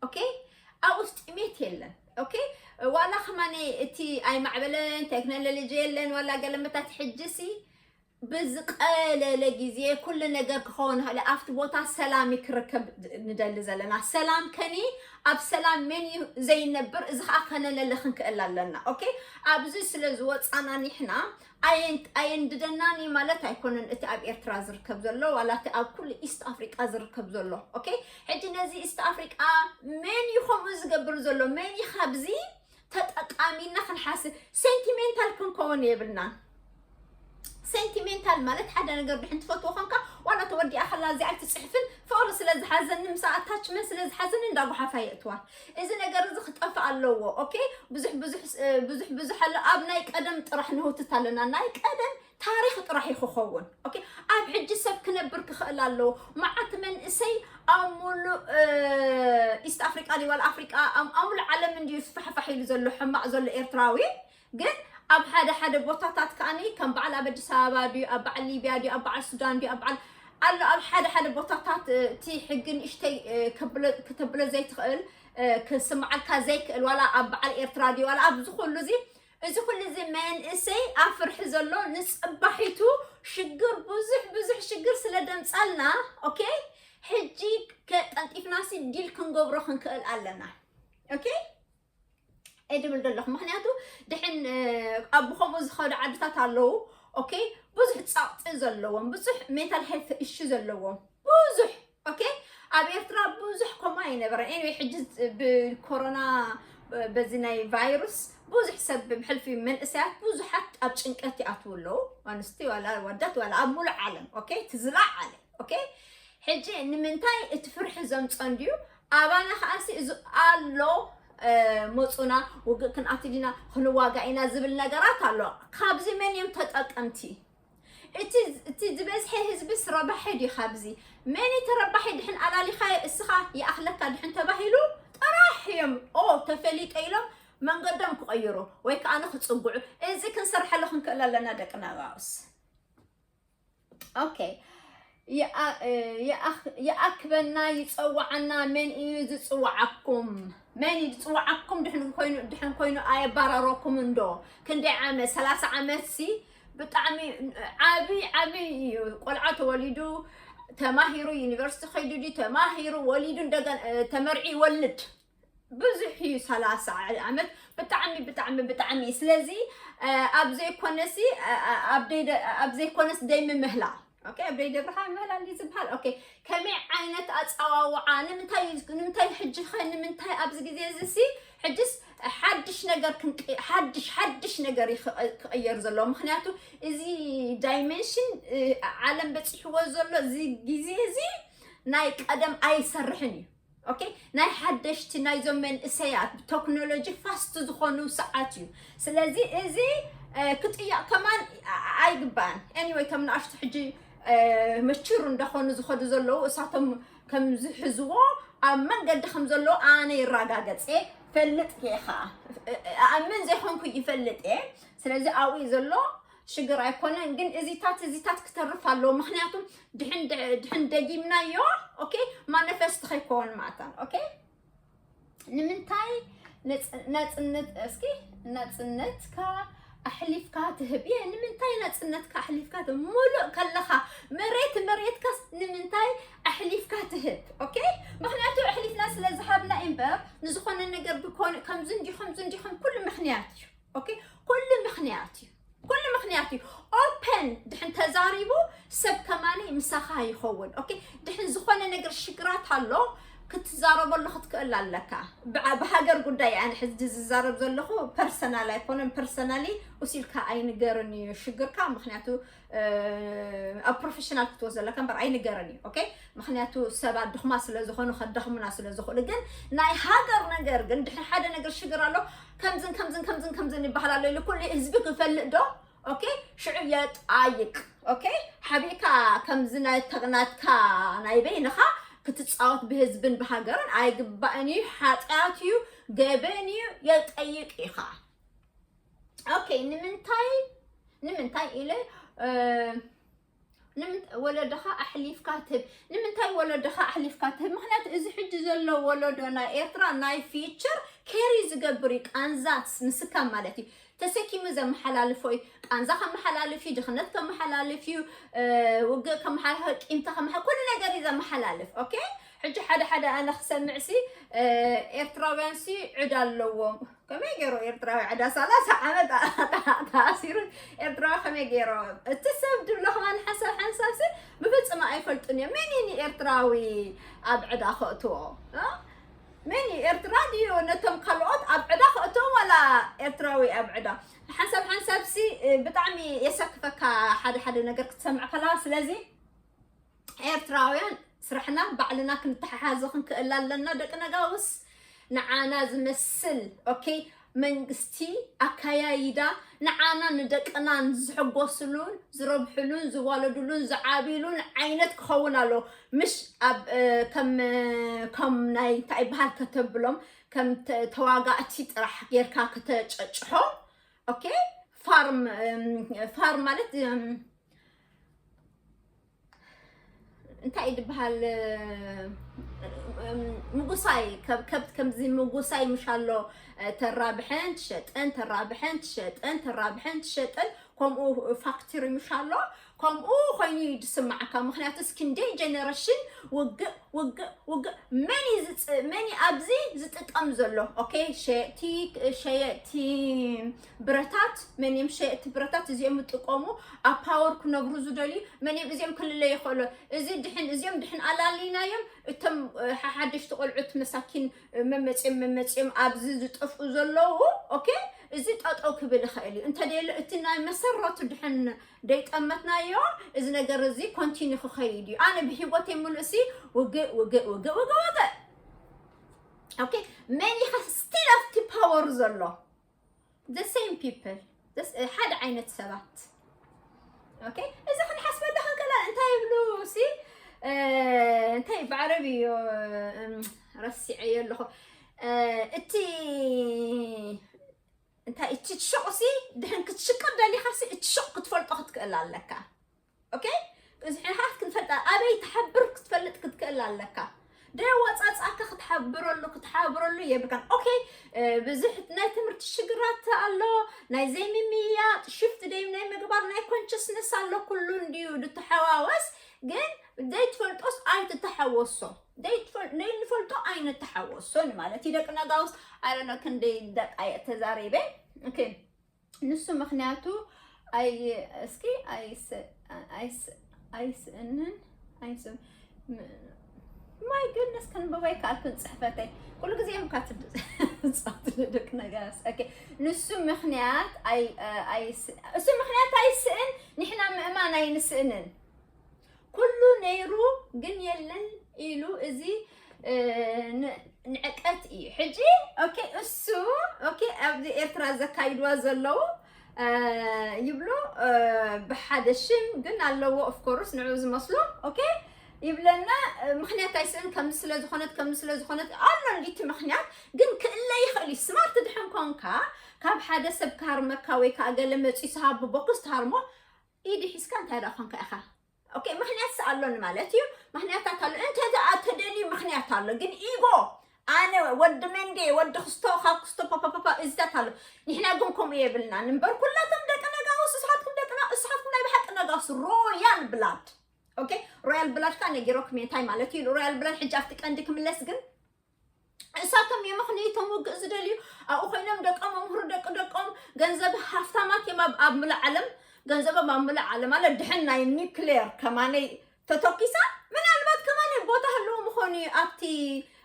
ኦኬ፣ ኣብ ውስጥ ጥሜት የለን። ኦኬ፣ ዋላ ከማኒ እቲ ኣይማዕበለን ቴክኖሎጂ የለን ዋላ ገለመታት ሕጂ ሲ ብዝቀለለ ግዜ ኩሉ ነገር ክኸውን ይኽእል። ኣብቲ ቦታ ሰላም ክርከብ ንደሊ ዘለና። ሰላም ከኒ ኣብ ሰላም መን እዩ ዘይነብር? እዚ ከዓ ከነለለ ክንክእል ኣለና። ኦኬ፣ ኣብዚ ስለ ዝወፃና ንሕና ኣየንድደናን ማለት ኣይኮነን። እቲ ኣብ ኤርትራ ዝርከብ ዘሎ ዋላ እቲ ኣብ ኩሉ ኢስት ኣፍሪቃ ዝርከብ ዘሎ። ኦኬ፣ ሕጂ ነዚ ኢስት ኣፍሪቃ መን እዩ ከምኡ ዝገብር ዘሎ? መን እዩ ካብዚ ተጠቃሚና ክንሓስብ? ሴንቲሜንታል ክንከውን የብልናን። ሴንቲሜንታል ማለት ሓደ ነገር ድሕን ትፈትዎ ኮንካ ዋላ ተወዲኣ ከላ እዚኣ ኣይትፅሕፍን፣ ፍቕሪ ስለ ዝሓዘኒ ምስ ኣታችመንት ስለ ዝሓዘኒ እንዳጓሓፋ የእትዋ። እዚ ነገር እዚ ክጠፍእ ኣለዎ። ኦኬ፣ ብዙሕ ብዙሕ ብዙሕ ብዙሕ ኣሎ። ኣብ ናይ ቀደም ጥራሕ ንህውትት ኣለና። ናይ ቀደም ታሪኽ ጥራሕ እዩ ክኸውን። ኦኬ፣ ኣብ ሕጂ ሰብ ክነብር ክኽእል ኣለዎ። መዓት መንእሰይ ኣብ ሙሉእ ኢስት ኣፍሪቃ ድዩ ዋላ ኣፍሪቃ ኣብ ሙሉእ ዓለም እንድዩ ስፋሕፋሕ ኢሉ ዘሎ ሕማቕ ዘሎ ኤርትራዊ። ግን ኣብ ሓደ ሓደ ቦታታት ከኣኒ ከም በዓል ኣብ ኣዲስ ኣበባ ድዩ ኣብ በዓል ሊብያ ድዩ ኣብ በዓል ሱዳን ድዩ ኣብ በዓል ኣሎ ኣብ ሓደ ሓደ ቦታታት እቲ ሕጊ ንእሽተይ ከተብሎ ዘይትኽእል ክስምዓልካ ዘይክእል ዋላ ኣብ በዓል ኤርትራ ድዩ ዋላ ኣብዚ ኩሉ እዚ እዚ ኩሉ እዚ መንእሰይ ኣብ ፍርሒ ዘሎ ንፅባሒቱ ሽግር ብዙሕ ብዙሕ ሽግር ስለ ደምጻልና፣ okay፣ ሕጂ ከጠንጢፍናሲ ዲል ክንገብሮ ክንክእል ኣለና። Okay፣ እድብል ዘለኹ ምክንያቱ ድሕን ኣብ ብኸምኡ ዝኸዱ ዓድታት ኣለዉ። Okay፣ ብዙሕ ጸቕጢ ዘለዎም፣ ብዙሕ mental health issue ዘለዎም፣ ብዙሕ። Okay፣ ኣብ ኤርትራ ብዙሕ ከምኡ ኣይነበረን። Anyway፣ ሕጂ ብኮሮና፣ በዚ ናይ ቫይሩስ ብዙሕ ሰብ ብሕልፊ መንእሰያት ብዙሓት ኣብ ጭንቀት ይኣትዉ ኣለዉ። ኣንስቲ ዋላ ኣወዳት ዋላ ኣብ ሙሉእ ዓለም፣ okay፣ ትዝላዕ ዓለም። Okay፣ ሕጂ ንምንታይ እቲ ፍርሒ ዘምጾ እንድዩ? ኣባና ከኣሲ እዚ ኣሎ፣ መጹና ውግእ ክንኣቲ ዲና ክንዋጋ ኢና ዝብል ነገራት ኣሎ። ካብዚ መን እዮም ተጠቀምቲ? እቲ ዝበዝሐ ህዝብስ ረባሒ ድዩ? ካብዚ መን ተረባሒ? ድሕን ኣላሊኻዮ እስኻ ይኣኽለካ ድሕን ተባሂሉ ጥራሕ እዮም ኦ ተፈሊጠ ኢሎም መንገዶም ክቐይሩ ወይ ከዓ ንክፅጉዑ። እዚ ክንሰርሐሉ ክንክእል ኣለና ደቂ ናባውስ። Okay፣ ይኣክበና ይፀዋዓና። መን እዩ ዝፅዋዓኩም? መን እዩ ዝፅዋዓኩም? ድሕን ኮይኑ ድሕን ኮይኑ ኣየባረረኩም እንዶ? ክንደይ ዓመት? ሰላሳ ዓመት ሲ ብጣዕሚ ዓቢ ዓቢ እዩ። ቆልዓ ተወሊዱ ተማሂሩ ዩኒቨርሲቲ ከይዱ ድዩ ተማሂሩ ወሊዱ እንደገና ተመርዒ ይወልድ ብዙሕ እዩ። ሰላሳ ዓመት ብጣዕሚ ብጣዕሚ ብጣዕሚ። ስለዚ ኣብ ዘይኮነሲ ኣብ ዘይኮነስ ደይ ምምህላል። Okay፣ ኣብ ደይ ደብርኻ ምህላል እዩ ዝበሃል። Okay፣ ከመይ ዓይነት ኣጸዋውዓ? ንምንታይ ንምንታይ ሕጂ ኸ ንምንታይ ኣብዚ ግዜ እዚ ሲ ሕጅስ ሓድሽ ነገር ክንቅ ሓድሽ ሓድሽ ነገር እዩ ክቐየር ዘለዎ። ምክንያቱ እዚ dimension ዓለም በፂሕዎ ዘሎ እዚ ግዜ እዚ ናይ ቀደም ኣይሰርሕን እዩ። Okay፣ ናይ ሓደሽቲ ናይዞም መንእሰያት ቴክኖሎጂ fast ዝኾኑ ሰዓት እዩ። ስለዚ እዚ ክጥያቕ ከማን ኣይግባን። Anyway፣ ከም ንኣሽቱ ሕጂ መችር እንዳኾኑ ዝኸዱ ዘለዉ እሳቶም ከም ዝሕዝዎ ኣብ መንገዲ ከም ዘለዉ ኣነ ይረጋገጽ እየ። ፈልጥ እየ ኸዓ ኣምን ዘይኮንኩ ይፈልጥ እየ። ስለዚ ኣብኡ ዘሎ ሽግር ኣይኮነን፣ ግን እዚታት እዚታት ክተርፍ ኣለዎ። ምክንያቱም ድሕን ድሕን ደጊምናዮ okay ማኒፌስት ከይኮን ማእታን okay ንምንታይ ናጽነት እስኪ ናጽነትካ ኣሕሊፍካ ትህብ እየ ንምንታይ ናጽነትካ ኣሕሊፍካ ትህብ? ሙሉእ ከለኻ መሬት መሬትካስ ንምንታይ ኣሕሊፍካ ትህብ? Okay፣ ምክንያቱ ኣሕሊፍና ስለ ዝሃብና እምበር ንዝኾነ ነገር ብኮነ ከምዚ እንዲኹም ዝንዲኹም ኩሉ ምክንያት እዩ። Okay፣ ኩሉ ምክንያት እዩ። ኩሉ ምክንያት እዩ። ኦፐን ድሕን ተዛሪቡ ሰብ ከማኒ ምሳኻ ይኸውን። Okay፣ ድሕን ዝኾነ ነገር ሽግራት ኣሎ ክትዛረበሉ ክትክእል ኣለካ። ብሃገር ጉዳይ ኣነ ሕዚ ዝዛረብ ዘለኹ ፐርሰናል ኣይኮነን። ፐርሰናሊ ውሲልካ ኣይንገርን እዩ ሽግርካ። ምክንያቱ ኣብ ፕሮፌሽናል ክትወስዶ ዘለካ እምበር ኣይንገርን እዩ። Okay፣ ምክንያቱ ሰባት ድኽማ ስለ ዝኾኑ ከዳኽሙና ስለ ዝኽእሉ። ግን ናይ ሃገር ነገር ግን ድሕን ሓደ ነገር ሽግር ኣሎ ከምዝን ከምዝን ከምዝን ከምዝን ይበሃል ኣሎ ኢሉ ኩሉ ህዝቢ ክፈልጥ ዶ? Okay፣ ሽዑ የጣይቅ። Okay፣ ሓቢእካ ከምዚ ናይ ተቕናትካ ናይ በይንኻ ክትጻወት ብህዝብን ብሃገርን ኣይግባእን እዩ። ሓጢኣት እዩ፣ ገበን እዩ፣ የጠይቅ ኢኻ። Okay፣ ንምንታይ ንምንታይ ኢለ ወለዶኻ ኣሕሊፍካ ትህብ? ንምንታይ ወለዶኻ ኣሕሊፍካ ትህብ? ምክንያቱ እዚ ሕጂ ዘሎ ወለዶ ናይ ኤርትራ ናይ ፊቸር ኬሪ ዝገብር እዩ። ቃንዛት ምስካም ማለት እዩ። ተሰኪሙ ዘመሓላልፎ እዩ። ቃንዛ ከመሓላልፍ እዩ፣ ድኽነት ከመሓላልፍ እዩ፣ ውግእ ከመሓላልፍ፣ ቂምታ ከመሓ ኩሉ ነገር እዩ ዘመሓላልፍ። Okay፣ ሕጂ ሓደ ሓደ ኣነ ክሰምዕ ሲ ኤርትራውያን ሲ ዕዳ ኣለዎም። ከመይ ገይሩ ኤርትራዊ ዕዳ ሰላሳ ዓመት ተኣሲሩ ኤርትራዊ ከመይ ገይሩ እቲ ሰብ ድብሎ ከማን ሓንሳብ ሓንሳብ ሲ ብፍጹም ኣይፈልጡን እዮም። መን እዩ ንኤርትራዊ ኣብ ዕዳ ከእትዎ? መን እዩ ኤርትራ ድዩ ነቶም ካልኦት ኣብ ዕዳ ከእትዎም ዋላ ኤርትራዊ ኣብ ዕዳ? ሓንሳብ ሓንሳብ ሲ ብጣዕሚ የሰክፈካ ሓደ ሓደ ነገር ክትሰምዕ ከለካ። ስለዚ ኤርትራውያን ስራሕና ባዕልና ክንተሓሓዞ ክንክእል ኣለና። ደቂ ነጋውስ ንዓና ዝመስል okay መንግስቲ ኣካያይዳ ንዓና ንደቅና ዝሕጎስሉን ዝረብሕሉን ዝዋለድሉን ዝዓብሉን ዓይነት ክኸውን ኣሎ። ምሽ ኣብ ከም ከም ናይ እንታይ በሃል ከተብሎም ከም ተዋጋእቲ ጥራሕ ጌርካ ከተጨጭሖ። Okay፣ ፋርም ፋርም ማለት እንታይ ዝበሃል ምጉሳይ ከብት ከምዚ ምጉሳይ ምሽ ኣሎ። ተራብሐን ትሸጠን ተራብሐን ትሸጠን ተራብሐን ትሸጠን ከምኡ ፋክትሪ ምሽ ኣሎ። ከምኡ ኮይኑ እዩ ዝስማዓካ። ምክንያቱ እስኪ ክንደይ ጀነሬሽን ውግእ ውግእ ውግእ፣ መን እዩ ዝፅ- መን እዩ ኣብዚ ዝጥቀም ዘሎ? ኦኬ፣ ሸየጥቲ ሸየጥቲ ብረታት፣ መን እዮም ሸየጥቲ ብረታት? እዚኦም ዝጥቀሙ፣ ኣብ ፓወር ክነብሩ ዝደልዩ መን እዮም? እዚኦም ክልለዩ ይኽእሉ። እዚ ድሕን እዚኦም ድሕን ኣላሊናዮም፣ እቶም ሓሓደሽቲ ቆልዑት መሳኪን መመፂኦም መመፂኦም ኣብዚ ዝጠፍኡ ዘለዉ፣ ኦኬ፣ እዚ ጠጠው ክብል ይኽእል እዩ። እንተደለ እቲ ናይ መሰረቱ ድሕን ደይጠመትናዮ፣ እዚ ነገር እዚ ኮንቲኒ ክኸይድ እዩ። ኣነ ብሂወተይ ሙሉእ ሲ ውግእ ውግእ ውግእ ውግእ ውግእ። ኦኬ፣ መን ኢኻ ስቲል ኣብቲ ፓወር ዘሎ? The same people፣ ሓደ ዓይነት ሰባት። ኦኬ፣ እዚ ክንሓስበሉ ክንክእል። እንታይ ይብሉ ሲ እንታይ ብዓረብ እዩ? ረሲዐዮ ኣለኹ። እቲ እንታይ እቲ ሽቕ ሲ ድሕን ክትሽቅር ደሊኻ ሲ እቲ ሽቕ ክትፈልጦ ክትክእል ኣለካ። ኦኬ፣ እዚ ሕንሓት ክንፈልጣ ኣበይ ትሓብር ክትፈልጥ ክትክእል ኣለካ። ደይ ወፃፃካ ክትሓብረሉ ክትሓብረሉ የብልካን። ኦኬ፣ ብዙሕ ናይ ትምህርቲ ሽግራት ኣሎ፣ ናይ ዘይምምያ ሽፍት ደይ ናይ ምግባር ናይ ኮንሽስነስ ኣሎ። ኩሉ እንድዩ ድተሓዋወስ፣ ግን ደይ ትፈልጦስ ኣይትተሓወሶ። ደይ ትፈል- ደይ ንፈልጦ ኣይንተሓወሶን ማለት እዩ። ደቂ ነጋውስ ኣረነ ክንደይ ደቃ እየ ተዛሪበ። ኦኬ፣ ንሱ ምክንያቱ ኣይ እስኪ ኣይስ- ኣይስ- ኣይስእንን ኣይስም my goodness፣ ከንብቦ ኣይከኣልኩን ጽሕፈተይ። ኩሉ ግዜ እዮም ካትብ ጻት ደቂ ነጋስ። ኦኬ፣ ንሱ ምክንያት ኣይ ኣይስ- እሱ ምክንያት ኣይስእን፣ ንሕና ምእማን ኣይንስእንን። ኩሉ ነይሩ ግን የለን ኢሉ፣ እዚ ን- ንዕቀት እዩ። ሕጂ ኦኬ፣ እሱ ኦኬ፣ ኣብዚ ኤርትራ ዘካይድዋ ዘለዉ ይብሉ፣ ብሓደ ሽም ግን ኣለዎ። ኦፍኮርስ ንዑ ዝመስሎ ኦኬ ይብለና። ምክንያት ኣይስእን፣ ከምዚ ስለ ዝኾነት፣ ከምዚ ስለ ዝኾነት ኣሎ እንዲቲ ምክንያት። ግን ክእለ ይኽእል እዩ። ስማርት ድሕን ኮንካ፣ ካብ ሓደ ሰብ ክሃርመካ ወይ ከዓ ገለ መፂኡ ዝሃቡ ቦክስ ትሃርሞ፣ ኢድ ሒዝካ እንታይ ደኣ ኮንካ ኢኻ? ኦኬ፣ ምክንያት ኣሎኒ ማለት እዩ። ምክንያታት ኣሎ። እንተ ደኣ ተደልዩ ምክንያት ኣሎ። ግን ኢጎ፣ ኣነ ወዲ መንዴ፣ ወዲ ክስቶ፣ ካብ ክስቶ ፓፓፓፓ እዚታት ኣሎ። ንሕና ግን ከምኡ የብልናን እምበር፣ ኩላቶም ደቂ ነጋውስ፣ እሳትኩም ደቂ ነ- እሳትኩም ናይ ብሓቂ ነጋውስ፣ ሮያል ብላድ። ኦኬ፣ ሮያል ብላድ ከኣ ነጊሮኩም እየ እንታይ ማለት እዩ። ሮያል ብላድ ሕጂ ኣብቲ ቀንዲ ክምለስ ግን እሳቶም የመኽንይቶም ውግእ ዝደልዩ ኣብኡ ኮይኖም ደቆም መምህሩ ደቂ ደቆም ገንዘብ ሃፍታማት እዮም ኣብ- ኣብ ምሉእ ዓለም ገንዘቦም ኣብ ምሉእ ዓለም ኣለ። ድሕን ናይ ኒክሌር ከማነይ ተተኪሳ ምናልባት ከማነይ ቦታ ህልዎ ምኾኑ እዩ ኣብቲ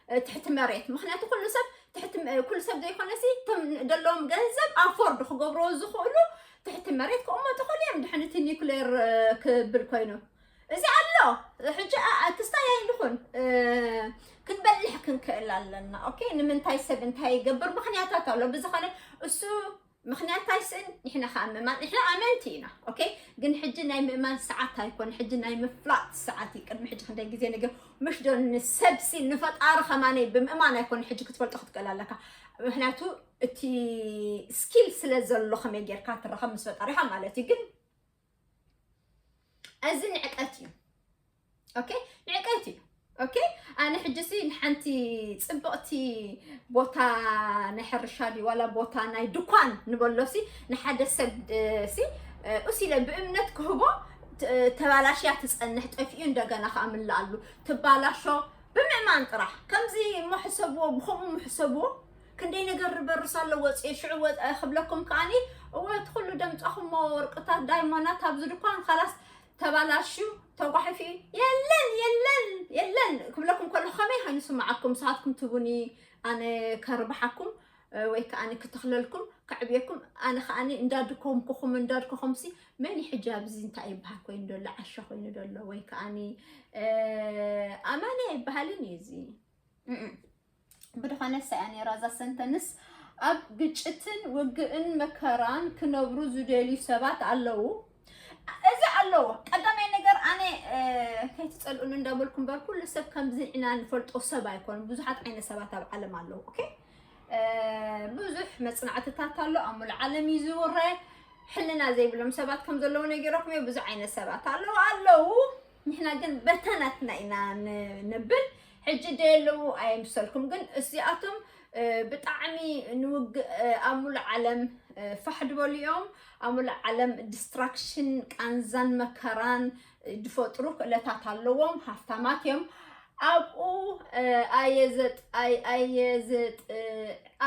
እ፣ ትሕቲ መሬት። ምክንያቱ ኩሉ ሰብ ትሕቲ መ- ኩሉ ሰብ ዘይኮነሲ እቶም ደለዎም ገንዘብ ኣፎርድ ክገብርዎ ዝኽእሉ ትሕቲ መሬት ክቕመጡ ይኽእሉ እዮም። ድሕን እቲ ኒክሌር እ፣ ክብል ኮይኑ እዚ ኣሎ። ሕጂ ኣ- ክስታይ ኣይንኹን እ፣ ክንበልሕ ክንክእል ኣለና። ኦኬ፣ ንምንታይ ሰብ እንታይ ይገብር ምክንያታት ኣሎ። ብዝኾነ እሱ ምክንያት ኣይስእን። ንሕና ከዓ ምእማን ንሕና ኣመንቲ ኢና። ኦኬ፣ ግን ሕጂ ናይ ምእማን ሰዓት ኣይኮን። ሕጂ ናይ ምፍላጥ ሰዓት እዩ። ቅድሚ ሕጂ ክንደይ ግዜ ነገር ምሽ ዶ ንሰብሲ ንፈጣሪ ከማነይ ብምእማን ኣይኮን። ሕጂ ክትፈልጦ ክትክእል ኣለካ። ምክንያቱ እቲ ስኪል ስለ ዘሎ ከመይ ጌርካ ትራኸብ ምስ ፈጣሪኻ ማለት እዩ። ግን እዚ ንዕቀት እዩ። ኦኬ፣ ንዕቀት እዩ። ኦኬ፣ ኣነ ሕጂ ሲ ንሓንቲ ጽብቕቲ ቦታ ናይ ሕርሻ ድዩ ዋላ ቦታ ናይ ድኳን ንበሎ ሲ ንሓደ ሰብ እ፣ ሲ እ፣ እሱ ኢለ ብእምነት ክህቦ ት- ተባላሽያ ትጸንሕ፣ ጠፊኡ እንደገና ከኣ ምልኣሉ ትባላሾ ብምእማን ጥራሕ። ከምዚ እሞ ሕሰብዎ፣ ብኸምኡ እሞ ሕሰብዎ። ክንደይ ነገር ርበርስ ኣሎ ወፅኤ ሽዑ ወ- ክብለኩም ከኣኒ እወ እቲ ኩሉ ደምፃኹሞ ወርቅታት ዳይሞናት ኣብዚ ድኳን ካላስ ተባላሽዩ ተጓሒፉ እዩ። የለን የለን የለን ክብለኩም ከለኹ ከመይ ኮይኑ ስምዓኩም? ንስኻትኩም ትቡኒ ኣነ ከርብሓኩም እ፣ ወይ ከኣኒ ክተኽለልኩም ከዕብየኩም ኣነ ከኣኒ እንዳድኮምኩኹም እንዳድኮኹምሲ መን እዩ ሕጂ ኣብዚ እንታይ ይበሃል ኮይኑ ደሎ ዓሻ ኮይኑ ደሎ ወይ ከኣኒ እ፣ ኣማኒ ኣይበሃልን እዩ እዚ እም። ብድኾነ ሳያ ነይራ እዛ ሰንተንስ ኣብ ግጭትን ውግእን መከራን ክነብሩ ዝደልዩ ሰባት ኣለዉ። እዚ ኣለዎ። ቀዳማይ ነገር ኣነ እ፣ ከይትጸልኡኒ እንዳበልኩ እምበር ኩሉ ሰብ ከምዚ ኢና ንፈልጦ ሰብ ኣይኮኑን። ብዙሓት ዓይነት ሰባት ኣብ ዓለም ኣለዉ። ኦኬ፣ እ፣ ብዙሕ መጽናዕትታት ኣሎ። ኣብ ሙሉእ ዓለም እዩ ዝውረ። ሕልና ዘይብሎም ሰባት ከም ዘለዉ ነጊረኩም እየ። ብዙሕ ዓይነት ሰባት ኣለዉ ኣለዉ። ንሕና ግን በተናትና ኢና ን- ንብል። ሕጂ ደየለዉ ኣይምሰልኩም። ግን እዚኣቶም ብጣዕሚ ንውግእ ኣብ ሙሉእ ዓለም ፋሕ ድበሉ እዮም። ኣብ ሙሉእ ዓለም ዲስትራክሽን፣ ቃንዛን መከራን ድፈጥሩ ክእለታት ኣለዎም። ሃፍታማት እዮም። ኣብኡ ኣየዘጥ ኣየዘጥ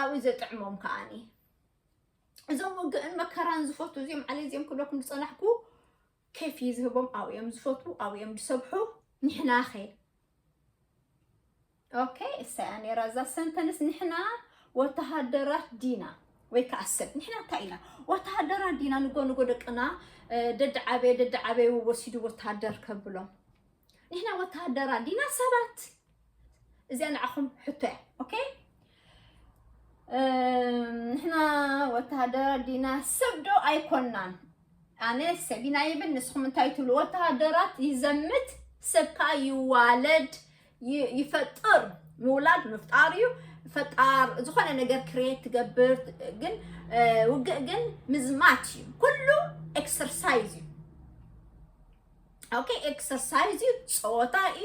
ኣብኡ ዘጥዕሞም ከዓኒ እዞም ውግእን መከራን ዝፈቱ እዚኦም ዓለ እዚኦም ክብለኩም ዝፀናሕኩ ኬፍ እዩ ዝህቦም። ኣብኡ እዮም ዝፈትዉ፣ ኣብኡ እዮም ዝሰብሑ። ንሕናኸ? ኦኬ፣ እሳያ ነይራ እዛ ሰንተንስ። ንሕና ወተሃደራት ዲና ወይ ከዓ ሰብ ንሕና እንታይ ኢና? ወተሃደራት ዲና? ንጎ ንጎ ደቅና ደድዓበየ ደድዓበየ ወሲዱ ወተሃደር ከብሎም። ንሕና ወተሃደራት ዲና ሰባት? እዚኣ ንዓኹም ሕቶ እያ። ኦኬ፣ ንሕና ወተሃደራት ዲና ሰብ ዶ ኣይኮናን? ኣነ ሰብ ኢና ይብል፣ ንስኹም እንታይ ትብሉ? ወተሃደራት ይዘምት፣ ሰብ ከዓ ይዋለድ፣ ይፈጥር። ምውላድ ምፍጣር እዩ። ፈጣር ዝኾነ ነገር ክሬት ትገብር። ግን ውግእ ግን ምዝማት እዩ። ኩሉ ኤክሰርሳይዝ እዩ። ኦኬ፣ ኤክሰርሳይዝ እዩ፣ ፀወታ እዩ፣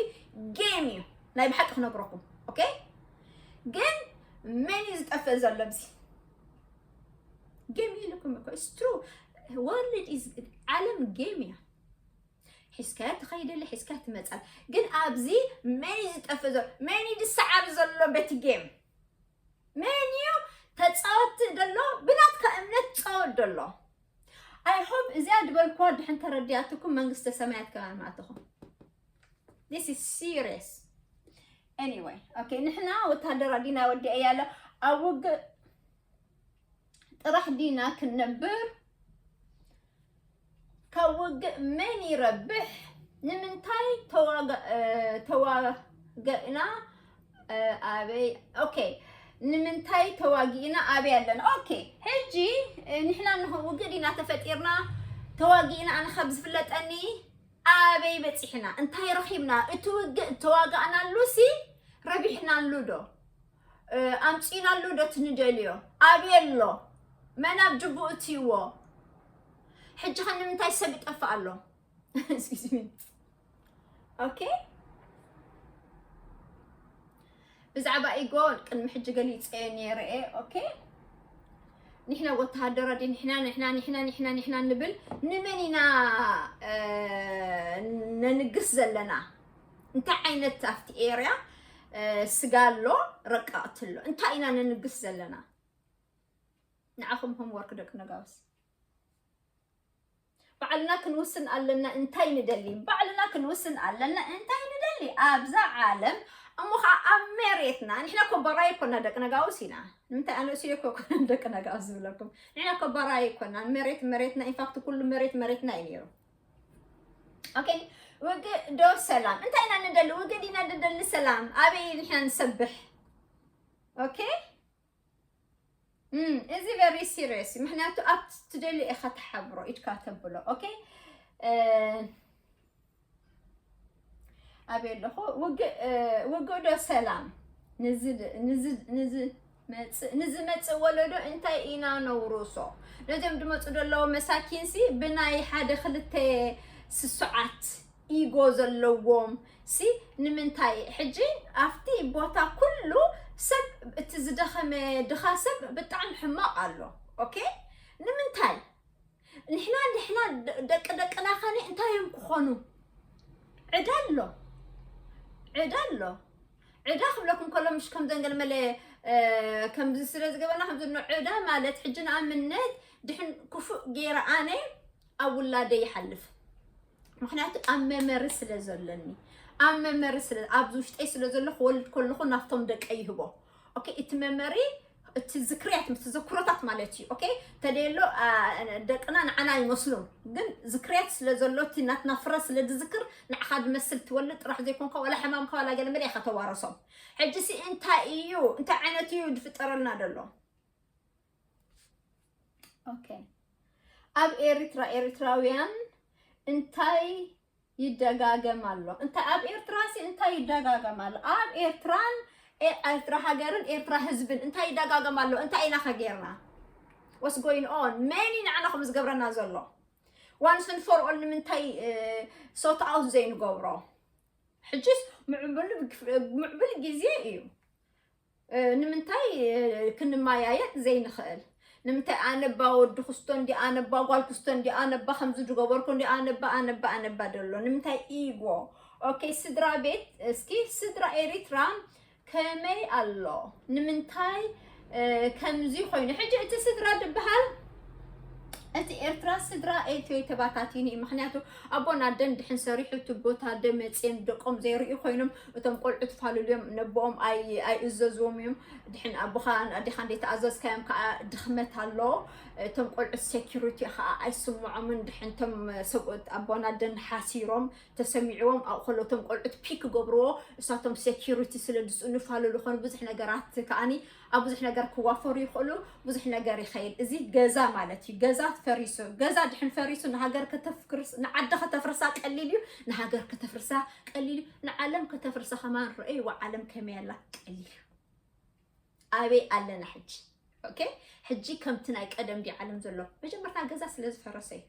ጌም እዩ። ናይ ብሓቂ ክነግረኩም። ኦኬ፣ ግን መን እዩ ዝጠፍእ ዘሎ ኣብዚ? ጌም እዩ ኢልኩም እኮ። It's true። World is፣ ዓለም ጌም እያ። ሒዝካያ ትኸይደለ፣ ሒዝካያ ትመፃል። ግን ኣብዚ መን እዩ ዝጠፍእ ዘሎ? መን እዩ ዝሰዓር ዘሎ በቲ ጌም? መን እዩ ተፃወቲ ደሎ? ብናትካ እምነት ፃወት ደሎ። I hope እዚኣ ዝበልኩዋ ድሕን ተረዲኣትኩም መንግስተ ሰማያት ከማን ማእትኹም። This is serious. Anyway, okay፣ ንሕና ወታደራ ዲና ወዲ እያለ ኣብ ውግእ ጥራሕ ዲና ክንነብር? ካብ ውግእ መን ይረብሕ? ንምንታይ ተዋጋ ተዋገእና ኣበይ? ኦኬ፣ ንምንታይ ተዋጊእና ኣበይ ኣለና? ኦኬ፣ ሕጂ ንሕና ንኸ ውግእ ዲና ተፈጢርና? ተዋጊእና ኣነ ካብ ዝፍለጠኒ ኣበይ በፂሕና? እንታይ ረኺብና? እቲ ውግእ ተዋጋእናሉ ሲ ረቢሕናሉ ዶ? ኣምፂናሉ ዶ ትንደልዮ? ኣበይ ኣሎ? መን ኣብ ጅቡኡ እትይዎ? ሕጂ ኸ ንምንታይ ሰብ ይጠፍእ ኣሎ? ኦኬ፣ ብዛዕባ ኢጎ ቅድሚ ሕጂ ገሊፀ ነይረ እየ። ኦኬ፣ ንሕና ወተሃደራ ዲ ንሕና ንሕና ንሕና ንሕና ንሕና ንብል? ንመን ኢና ነንግስ ዘለና? እንታይ ዓይነት ኣብቲ ኤርያ ስጋ ኣሎ፣ ረቃቕቲ ኣሎ፣ እንታይ ኢና ነንግስ ዘለና? ንዓኹም ሆምወርክ ደቂ ነጋውስ። ባዕልና ክንውስን ኣለና እንታይ ንደሊ፣ ባዕልና ክንውስን ኣለና እንታይ ንደሊ ኣብዛ ዓለም። እሞ ኸዓ ኣብ መሬትና ንሕና እኮ በራይ ኮና ደቂ ነጋውስ ኢና። ንምንታይ ኣነ እሱ እኮ ኮና ደቂ ነጋውስ ዝብለኩም? ንሕና እኮ በራይ ኮና፣ መሬት መሬትና። ኢንፋክት ኩሉ መሬት መሬትና እዩ ነይሩ። ኦኬ፣ ውግእ ዶ ሰላም? እንታይ ኢና ንደሊ? ውግእ ዲና ንደሊ ሰላም? ኣበይ ንሕና ንሰብሕ? ኦኬ፣ እዚ very serious። ምክንያቱ ኣብ ትደልዮ ኢኻ ተሓብሮ ኢድካ ተብሎ። ኦኬ፣ ኣበይ ኣለኹ? ውግእ ዶ ሰላም? ንዝመፅእ ወለዶ እንታይ ኢና ነውርሶ? ነዚኦም ድመፁ ዘለዉ መሳኪንሲ ብናይ ሓደ ክልተ ስሱዓት ኢጎ ዘለዎም ሲ ንምንታይ? ሕጂ ኣብቲ ቦታ ኩሉ ሰብ፣ እቲ ዝደኸመ ድኻ ሰብ ብጣዕሚ ሕማቕ ኣሎ። ኦኬ፣ ንምንታይ? ንሕና ንሕና ደቂ ደቅና ኸኒ እንታይ እዮም ክኾኑ? ዕዳ ኣሎ፣ ዕዳ ኣሎ። ዕዳ ክብለኩም ከሎ ምሽ ከም ዘንገል መለ ከምዚ ስለ ዝገበና ከም ዝኖ ዕዳ ማለት ሕጂ ንኣብነት ድሕን ክፉእ ገይረ ኣነ ኣብ ውላደ ይሓልፍ። ምክንያቱ ኣብ መመሪ ስለ ዘለኒ፣ ኣብ መመሪ ስለ ኣብዚ ውሽጠይ ስለ ዘሎ ክወልድ ከለኹ ናብቶም ደቀ ይህቦ። ኦኬ፣ እቲ መመሪ እቲ ዝክርያት፣ እቲ ዘክሮታት ማለት እዩ። ኦኬ፣ ተደሎ ደቅና ንዓና ይመስሉን፣ ግን ዝክርያት ስለ ዘሎ እቲ ናትና ፍረ ስለ ዝዝክር ንዓኻ ዝመስል ትወልድ ጥራሕ ዘይኮንካ ዋላ ሕማምካ ዋላ ገለ መለ ኢኻ ተዋረሶም። ሕጂ ሲ እንታይ እዩ፣ እንታይ ዓይነት እዩ ዝፍጠረልና ዘሎ? ኦኬ፣ ኣብ ኤሪትራ ኤሪትራውያን እንታይ ይደጋገም ኣሎ? እንታይ ኣብ ኤርትራ ሲ እንታይ ይደጋገም ኣሎ? ኣብ ኤርትራን ኤርትራ ሃገርን ኤርትራ ህዝብን እንታይ ይደጋገም ኣሎ? እንታይ ኢና ከጌርና? What's going on? መን እዩ ንዓና ከምኡ ዝገብረና ዘሎ? Once and for all ንምንታይ ሶት ኣውት ዘይንገብሮ? ሕጅስ ምዕቡል ምዕቡል ግዜ እዩ። እ፣ ንምንታይ እ፣ ክንመያየጥ ዘይንኽእል? ንምንታይ ኣነባ ወዲ ክስቶ እንዲ ኣነባ ጓል ክስቶ እንዲ ኣነባ ከምዚ ዝገበርኩ እንዲ ኣነባ ኣነባ ኣነባ ደሎ ንምንታይ ኢጎ? ኦኬ፣ ስድራ ቤት እስኪ፣ ስድራ ኤሪትራ ከመይ ኣሎ? ንምንታይ እ፣ ከምዚ ኮይኑ? ሕጂ እቲ ስድራ ድበሃል እቲ ኤርትራ ስድራ ኤትዮ ተባታቲኒ እዩ። ምክንያቱ ኣቦን ኣደን ድሕን ሰሪሑ እቲ ቦታ ደመፅን ደቆም ዘይርእዩ ኮይኖም እቶም ቆልዑ ትፋልልዮም ነቦኦም ኣይ- ኣይእዘዝዎም እዮም። ድሕን ኣቦኻ ኣዴኻ እንደ ተኣዘዝካዮም ከዓ ድኽመት ኣሎ። እቶም ቆልዑ ሴኪሪቲ ከዓ ኣይስምዖምን። ድሕን እቶም ሰብኡት ኣቦን ኣደን ሓሲሮም ተሰሚዕዎም ኣብኡ ከሎ እቶም ቆልዑት ፒክ ክገብርዎ እሳቶም ሴኪሪቲ ስለ ዝስእኑ ፋልሉ ኾኑ ብዙሕ ነገራት ከዓኒ ኣብ ብዙሕ ነገር ክዋፈሩ ይኽእሉ። ብዙሕ ነገር ይኸይድ። እዚ ገዛ ማለት እዩ። ገዛ ፈሪሱ፣ ገዛ ድሕን ፈሪሱ ንሃገር ከተፍክርስ ንዓዲ ከተፍርሳ ቀሊል እዩ። ንሃገር ከተፍርሳ ቀሊል እዩ። ንዓለም ከተፍርሳ ከማን ረእይዋ ዓለም ከመይ ኣላ ቀሊል እዩ። ኣበይ ኣለና ሕጂ? ኦኬ፣ ሕጂ ከምቲ ናይ ቀደም ዲ ዓለም ዘሎ መጀመርታ ገዛ ስለ ዝፈረሰ እዩ።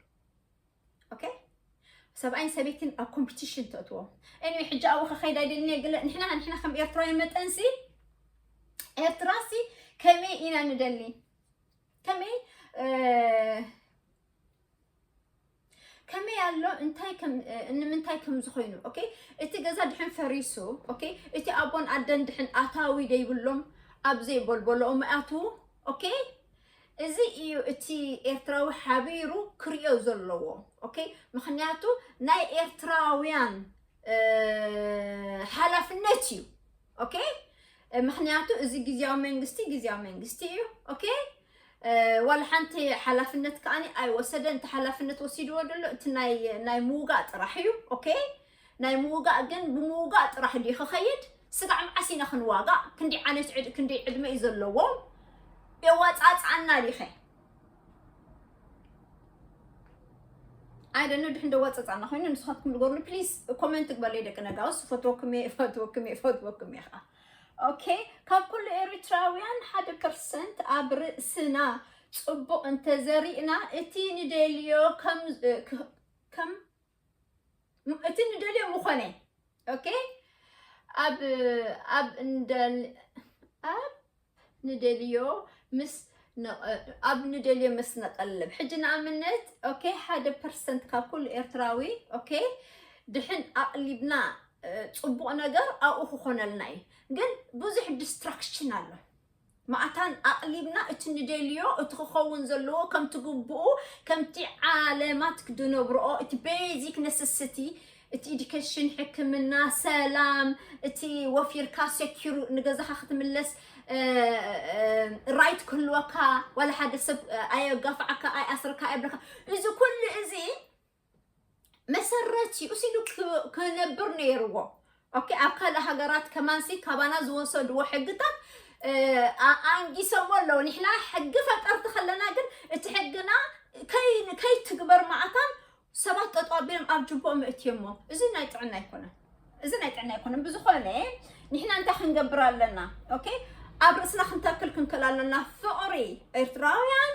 ኦኬ፣ ሰብኣይን ሰበይትን ኣብ ኮምፒቲሽን ተእትዎም። ኤኒዌይ፣ ሕጂ ኣብኡ ከኸይድ ኣይደልን እየ። ግለ ንሕና ንሕና ከም ኤርትራዊ መጠንሲ ኤርትራሲ ከመይ ኢና ንደሊ? ከመይ እ፣ ከመይ ኣሎ እንታይ ከም እ፣ ንምንታይ ከም ዝኾይኑ? ኦኬ፣ እቲ ገዛ ድሕን ፈሪሱ፣ ኦኬ፣ እቲ ኣቦን ኣደን ድሕን ኣታዊ ደይብሎም ኣብ ዘይበልበለኦም ይኣትዉ። ኦኬ፣ እዚ እዩ እቲ ኤርትራዊ ሓቢሩ ክሪኦ ዘለዎ። ኦኬ፣ ምክንያቱ ናይ ኤርትራውያን እ፣ ሓላፍነት እዩ። ኦኬ፣ ምክንያቱ እዚ ግዝያዊ መንግስቲ ግዝያዊ መንግስቲ እዩ። ኦኬ፣ እ፣ ዋላ ሓንቲ ሓላፍነት ከዓኒ ኣይወሰደን። እቲ ሓላፍነት ወሲድዎ ዘሎ እቲ ናይ ናይ ምውጋእ ጥራሕ እዩ። ኦኬ፣ ናይ ምውጋእ ግን ብምውጋእ ጥራሕ ድዩ ክኸይድ? ስጋዕ መዓስ ኢና ክንዋጋእ? ክንደይ ዓይነት ዕድ- ክንደይ ዕድመ እዩ ዘለዎም? የዋፃፅኣና ዲኸ? ኣይደነ ድሕን ደዋፀፃና ኮይኑ ንስኻትኩም ንገሩኒ ፕሊስ። ኮመንት ግበለይ ደቂ ነጋውስ። ፈትወኩም እየ፣ ፈትወኩም እየ፣ ፈትወኩም እየ ከዓ። ኦኬ፣ ካብ ኩሉ ኤሪትራውያን ሓደ ፐርሰንት ኣብ ርእስና ፅቡቕ እንተዘሪእና እቲ ንደልዮ ከም እ፣ ክ- ከም እቲ ንደልዮ ምኾነ። ኦኬ፣ ኣብ ኣብ እንደል ኣብ ንደልዮ ምስ ነቐ- ኣብ ንደልዮ ምስ ነቐልብ ሕጂ ንኣብነት ኦኬ፣ ሓደ ፐርሰንት ካብ ኩሉ ኤርትራዊ ኦኬ፣ ድሕን ኣቕሊብና እ፣ ፅቡቕ ነገር ኣብኡ ክኾነልና እዩ። ግን ብዙሕ ዲስትራክሽን ኣሎ። ማእታን ኣቕሊብና እቲ ንደልዮ እቲ ክኸውን ዘለዎ ከምቲ ግብኡ ከምቲ ዓለማት ክድነብርኦ እቲ ቤዚክ ነሰስቲ እቲ ኢዱኬሽን፣ ሕክምና፣ ሰላም፣ እቲ ወፊርካ ሴኪሩ ንገዛኻ ክትምለስ እ፣ እ፣ ራይት ክህልወካ፣ ዋላ ሓደ ሰብ እ፣ ኣየጋፍዓካ፣ ኣይኣስርካ፣ ኣይብለካ። እዚ ኩሉ እዚ መሰረት እዩ። እሱ ኢሉ ክ- ክነብር ነይርዎ። ኦኬ፣ ኣብ ካልእ ሃገራት ከማንሲ ካባና ዝወሰድዎ ሕግታት እ፣ ኣ- ኣንጊሰሞ ኣለዉ። ንሕና ሕጊ ፈጠርቲ ከለና ግን እቲ ሕግና ከይ- ከይትግበር ማእታን ሰባት ጠጠው ኣቢሎም ኣብ ጅቦኦም እእትዮሞ። እዚ ናይ ጥዕና ኣይኮነን። እዚ ናይ ጥዕና ኣይኮነን። ብዝኾነ ንሕና እንታይ ክንገብር ኣለና? ኦኬ፣ ኣብ ርእስና ክንተክል ክንክእል ኣለና። ፍቕሪ ኤርትራውያን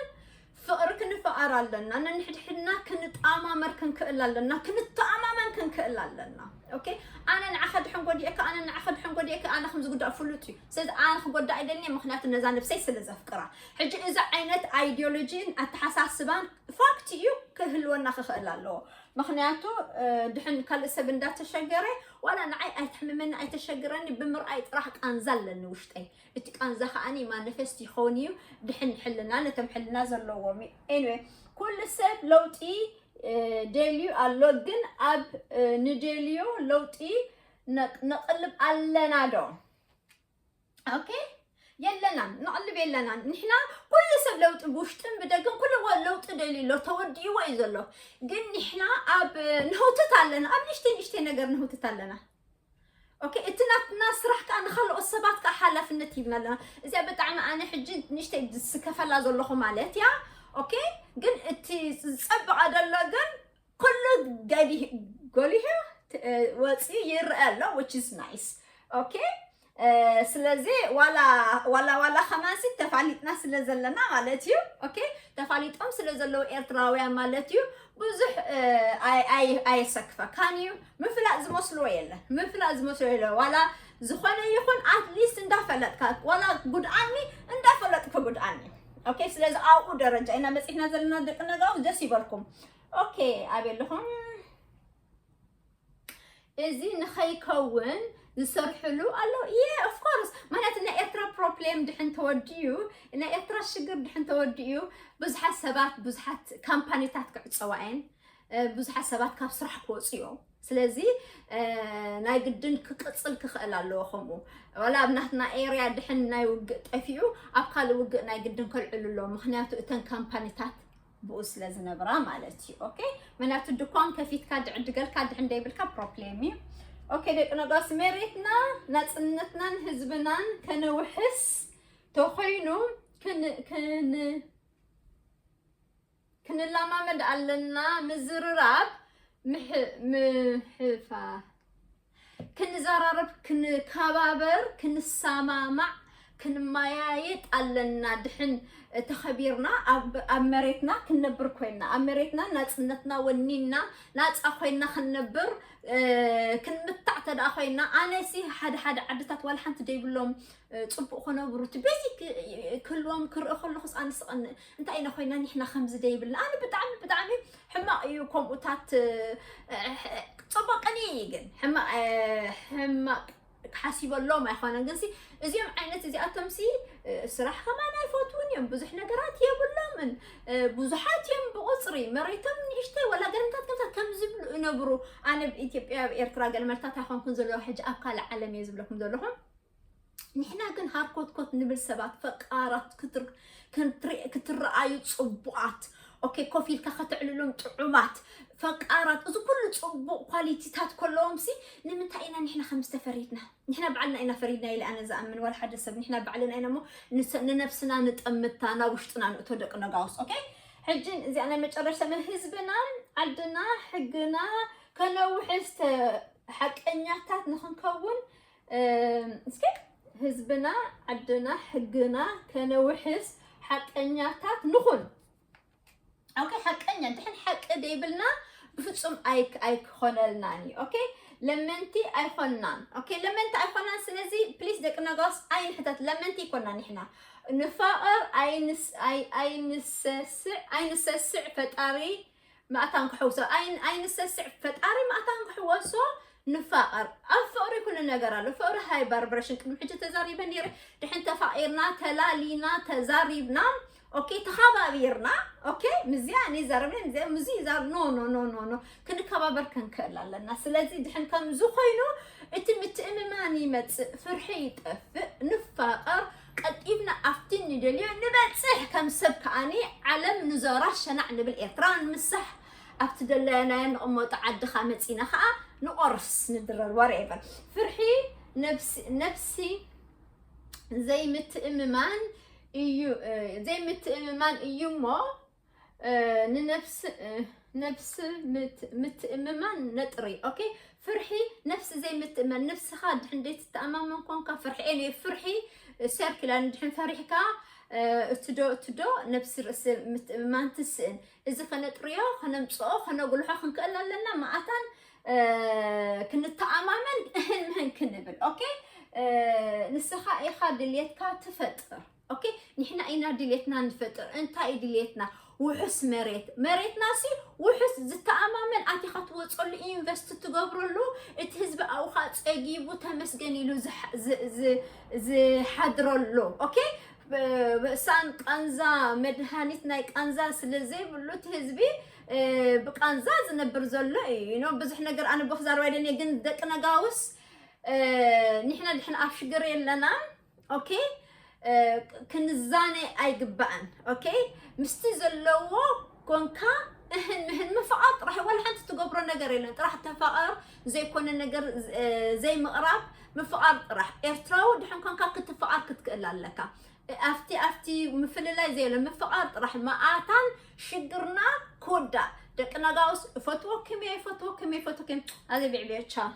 ፍቕሪ ክንፈኣር ኣለና። ነንሕድሕድና ክንጠማመር ክንክእል ኣለና። ክንተኣማመን ክንክእል ኣለና። ኦኬ፣ ኣነ ንዓኻ ድሕን ጎዲኤካ፣ ኣነ ንዓኻ ድሕን ጎዲኤካ፣ ኣነ ከም ዝጉዳእ ፍሉጥ እዩ። ስለዚ ኣነ ክጎዳእ ኣይደልን እየ፣ ምኽንያቱ ነዛ ነብሰይ ስለ ዘፍቅራ። ሕጂ እዚ ዓይነት ኣይዲዮሎጂን ኣተሓሳስባን ፋክት እዩ፣ ክህልወና ክኽእል ኣለዎ። ምኽንያቱ እ፣ ድሕን ካልእ ሰብ እንዳተሸገረ ዋላ ንዓይ ኣይተሕምመኒ ኣይተሸግረኒ ብምርኣይ ጥራሕ ቃንዛ ኣለኒ ውሽጠይ። እቲ ቃንዛ ከዓኒ ማኒፌስት ይኸውን እዩ ድሕን ሕልና ነቶም ሕልና ዘለዎም እዩ። ኤኒዌይ፣ ኩሉ ሰብ ለውጢ እ፣ ደልዩ ኣሎ፣ ግን ኣብ እ፣ ንደልዮ ለውጢ ነቅ- ነቕልብ ኣለና ዶ? ኦኬ፣ የለናን፣ ንቕልብ የለናን። ንሕና ኩሉ ሰብ ለውጢ ብውሽጥን ብደግን ኩሉ ወ- ለውጢ ደልዩ ኣሎ፣ ተወዲእዎ እዩ ዘሎ። ግን ንሕና ኣብ ንህውትት ኣለና፣ ኣብ ንእሽተይ ንእሽተይ ነገር ንህውትት ኣለና። ኦኬ፣ እቲ ናትና ስራሕ ከዓ ንኻልኦት ሰባት ከዓ ሓላፍነት ሂብና ኣለና። እዚኣ ብጣዕሚ ኣነ ሕጂ ንእሽተይ ዝስከፈላ ዘለኹ ማለት እያ። ኦኬ፣ ግን እቲ ዝፀብቐ ዘሎ ግን ኩሉ ገዲ- ጎሊሑ ት- እ፣ ወፂኡ ይረአ ኣሎ፣ which is nice። ኦኬ፣ እ፣ ስለዚ ዋላ ዋላ ዋላ ከማንሲ ተፋሊጥና ስለ ዘለና ማለት እዩ። ኦኬ፣ ተፋሊጦም ስለ ዘለዉ ኤርትራውያን ማለት እዩ። ብዙሕ እ፣ ኣይ- ኣይ- ኣየሰክፈካን እዩ። ምፍላጥ ዝመስልዎ የለን፣ ምፍላጥ ዝመስልዎ የለን። ዋላ ዝኾነ ይኹን፣ at least እንዳፈለጥካ፣ ዋላ ጉድኣኒ እንዳፈለጥኩ ጉድኣኒ። ኦኬ፣ ስለዚ ኣብኡ ደረጃ ኢና መፂሕና ዘለና ደቂ ነጋውስ። ደስ ይበልኩም። ኦኬ፣ ኣበይ ኣለኹም? እዚ ንኸይከውን ዝሰርሕሉ ኣለዉ። Yeah, of course። ማለት ናይ ኤርትራ ፕሮብሌም ድሕን ተወዲኡ፣ ናይ ኤርትራ ሽግር ድሕን ተወዲኡ፣ ብዙሓት ሰባት፣ ብዙሓት ካምፓኒታት ክዕፀዋ እየን። ብዙሓት ሰባት ካብ ስራሕ ክወፁ እዮም። ስለዚ ናይ ግድን ክቅፅል ክኽእል ኣለዎ። ከምኡ ዋላ ኣብ ናትና ኤርያ ድሕን ናይ ውግእ ጠፊኡ፣ ኣብ ካልእ ውግእ ናይ ግድን ከልዕሉ ኣለዎ። ምክንያቱ እተን ካምፓኒታት ብኡ ስለ ዝነብራ ማለት እዩ። ኦኬ፣ ምክንያቱ ድኳን ከፊትካ ድዕድገልካ ድሕን ደይብልካ ፕሮብሌም እዩ። ኦኬ፣ ደቂ ነጋስ፣ መሬትና ናፅነትናን ህዝብናን ከነውሕስ ተኾይኑ ክን- ክን- ክንለማመድ ኣለና። ምዝርራብ ምሕ- ምሕፋ ክንዘራረብ፣ ክንከባበር፣ ክንሰማማዕ፣ ክንመያየጥ ኣለና። ድሕን ተኸቢርና ኣብ ኣብ መሬትና ክንነብር ኮይና፣ ኣብ መሬትና ናፅነትና ወኒና ናፃ ኮይና ክንነብር ክንምታዕ ተደኣ ኮይና፣ ኣነሲ ሓደ ሓደ ዓድታት ዋላ ሓንቲ ደይብሎም ፅቡቅ ክነብሩ እቲ ቤዚክ ክህልዎም ክርኢ ከለኹስ ኣነ ስቀንእ። እንታይ ኢና ኮይና ንሕና ከምዚ ደይብልና? ኣነ ብጣዕሚ ብጣዕሚ ሕማቅ እዩ ከምኡታት። ፅቡቅ ቅኒ እዩ ግን ሕማቅ ሕማቅ ክሓሲበሎም ኣይኮነን። ግንሲ እዚኦም ዓይነት እዚኣቶም ሲ ስራሕ ከማን ኣይፈትውን እዮም። ብዙሕ ነገራት የብሎምን። ብዙሓት እዮም ብቁፅሪ፣ መሬቶም ንእሽተይ ወላ ገለመታት ከምታት ከም ዝብሉ እነብሩ። ኣነ ብኢትዮጵያ ኣብ ኤርትራ ገለመታት ኣይኮንኩን ዘለኹ፣ ሕጂ ኣብ ካልእ ዓለም እየ ዝብለኩም ዘለኹ። ንሕና ግን ሃርኮትኮት ንብል ሰባት፣ ፈቃራት ክትረኣዩ ፅቡቃት፣ ኦኬ፣ ኮፍ ኢልካ ከተዕልሎም ጥዑማት፣ ፈቃራት፣ እዚ ኩሉ ፅቡቅ ኳሊቲታት ከለዎም ሲ ንምንታይ ኢና ንሕና ከም ዝተፈሪድና? ንሕና ባዕልና ኢና ፈሪድና ኢለ ኣነ ዝኣምን። ዋላ ሓደ ሰብ፣ ንሕና ባዕልና ኢና እሞ ንነብስና ንጠምታ ናብ ውሽጥና ንእቶ ደቂ ነጋውስ። ኦኬ፣ ሕጂ እዚኣ ናይ መጨረሻ፣ ንህዝብና፣ ዓድና፣ ሕግና ከነውሕስ፣ ሓቀኛታት ንክንከውን፣ እስኪ፣ ህዝብና፣ ዓድና፣ ሕግና ከነውሕስ ሓቀኛታት ንኹን። ኦኬ፣ ሓቀኛ ድሕን ሓቂ ደይብልና ብፍጹም ኣይክ ኣይክኾነልናን እዩ። ኦኬ፣ ለመንቲ ኣይኮንናን። ኦኬ፣ ለመንቲ ኣይኮንናን። ስለዚ ፕሊስ ደቂ ነጋውስ ኣይንሕተት፣ ለመንቲ ይኮንና ንሕና። ንፋቐር፣ ኣይንስ ኣይ ኣይንሰስዕ ኣይንሰስዕ፣ ፈጣሪ ማእታን ክሕውሶ ኣይንሰስዕ፣ ፈጣሪ ማእታን ክሕወሶ። ንፋቐር። ኣብ ፍቕሪ ኩሉ ነገር ኣሎ። ፍቕሪ ሃይ ቫይብሬሽን፣ ቅድሚ ሕጂ ተዛሪበ ነይረ። ድሕን ተፋቒርና፣ ተላሊና፣ ተዛሪብና፣ ኦኬ፣ ተኸባቢርና፣ ኦኬ፣ ምዚኣ እኔ ዛረብና፣ ምዚኣ ምዚ ዛር ኖ ኖ ኖ ኖ ኖ ክንከባበር ክንክእል ኣለና። ስለዚ ድሕን ከምዚ ኮይኑ እቲ ምትእምማን ይመጽእ፣ ፍርሒ ይጠፍእ፣ ንፋቐር፣ ቀልጢፍና ኣብቲ ንደልዮ ንበጽሕ። ከም ሰብ ከኣኒ ዓለም ንዞራ፣ ሸናዕ ንብል፣ ኤርትራ ንምሳሕ፣ ኣብቲ ደለናዮ ንቕመጦ ዓድኻ መጺና ከኣ ንቆርስ፣ ንድረር፣ ዋትኤቨር። ፍርሒ ነብሲ ነብሲ ዘይምትእምማን እዩ። ዘይምትእምማን እዩ እሞ ንነብሲ ነብሲ ምትእምማን ነጥሪ። ኦኬ፣ ፍርሒ ነብሲ ዘይምትእመን፣ ነብስኻ ድሕን ደይትተኣማመን ኮንካ ፍርሒ። ኤኒ ፍርሒ ሰርክላን ድሕን ፈሪሕካ እትዶ እትዶ ነብሲ ርእሲ ምትእምማን ትስእን። እዚ ከነጥርዮ፣ ከነምጽኦ፣ ከነጉልሖ ክንክእል ኣለና። መኣታን ክንተኣማመን እህን ምህን ክንብል። ኦኬ፣ ንስኻ ኢኻ ድልየትካ ትፈጥር። ኦኬ፣ ንሕና ኢና ድልየትና ንፈጥር። እንታይ እዩ ድልየትና? ውሑስ መሬት። መሬትና ሲ ውሑስ ዝተኣማመን ኣቲኻ ትወፀሉ፣ ኢንቨስት ትገብረሉ፣ እቲ ህዝቢ ኣብኡ ከዓ ፀጊቡ ተመስገን ኢሉ ዝሓ- ዝ- ዝ- ዝሓድረሉ። ኦኬ፣ ብ- ብእሳን ቃንዛ መድሃኒት ናይ ቃንዛ ስለ ዘይብሉ እቲ ህዝቢ እ፣ ብቃንዛ ዝነብር ዘሎ እዩ። You know፣ ብዙሕ ነገር ኣነ ብክዛረብ ኣይደልየ፣ ግን ደቂ ነጋውስ እ፣ ንሕና ድሕን ኣብ ሽግር የለና። ኦኬ፣ ክንዛነ ኣይግባእን። ኦኬ፣ ምስቲ ዘለዎ ኮንካ እህን ምህን ምፍቓር ጥራሕ፣ ዋላ ሓንቲ ትገብሮ ነገር የለን። ጥራሕ ተፋቐር፣ ዘይኮነ ነገር ዘይምቕራብ፣ ምፍቓር ጥራሕ። ኤርትራዊ ድሕን ኮንካ ክትፍቓር ክትክእል ኣለካ። ኣብቲ ኣብቲ ምፍልላይ ዘየለ ምፍቓር ጥራሕ መኣታን ሽግርና ክውዳእ። ደቂ ነጋውስ እፈትወኩም እየ፣ እፈትወኩም እየ፣ እፈትወኩም። ኣዘ ቢዕብዮ ቻው።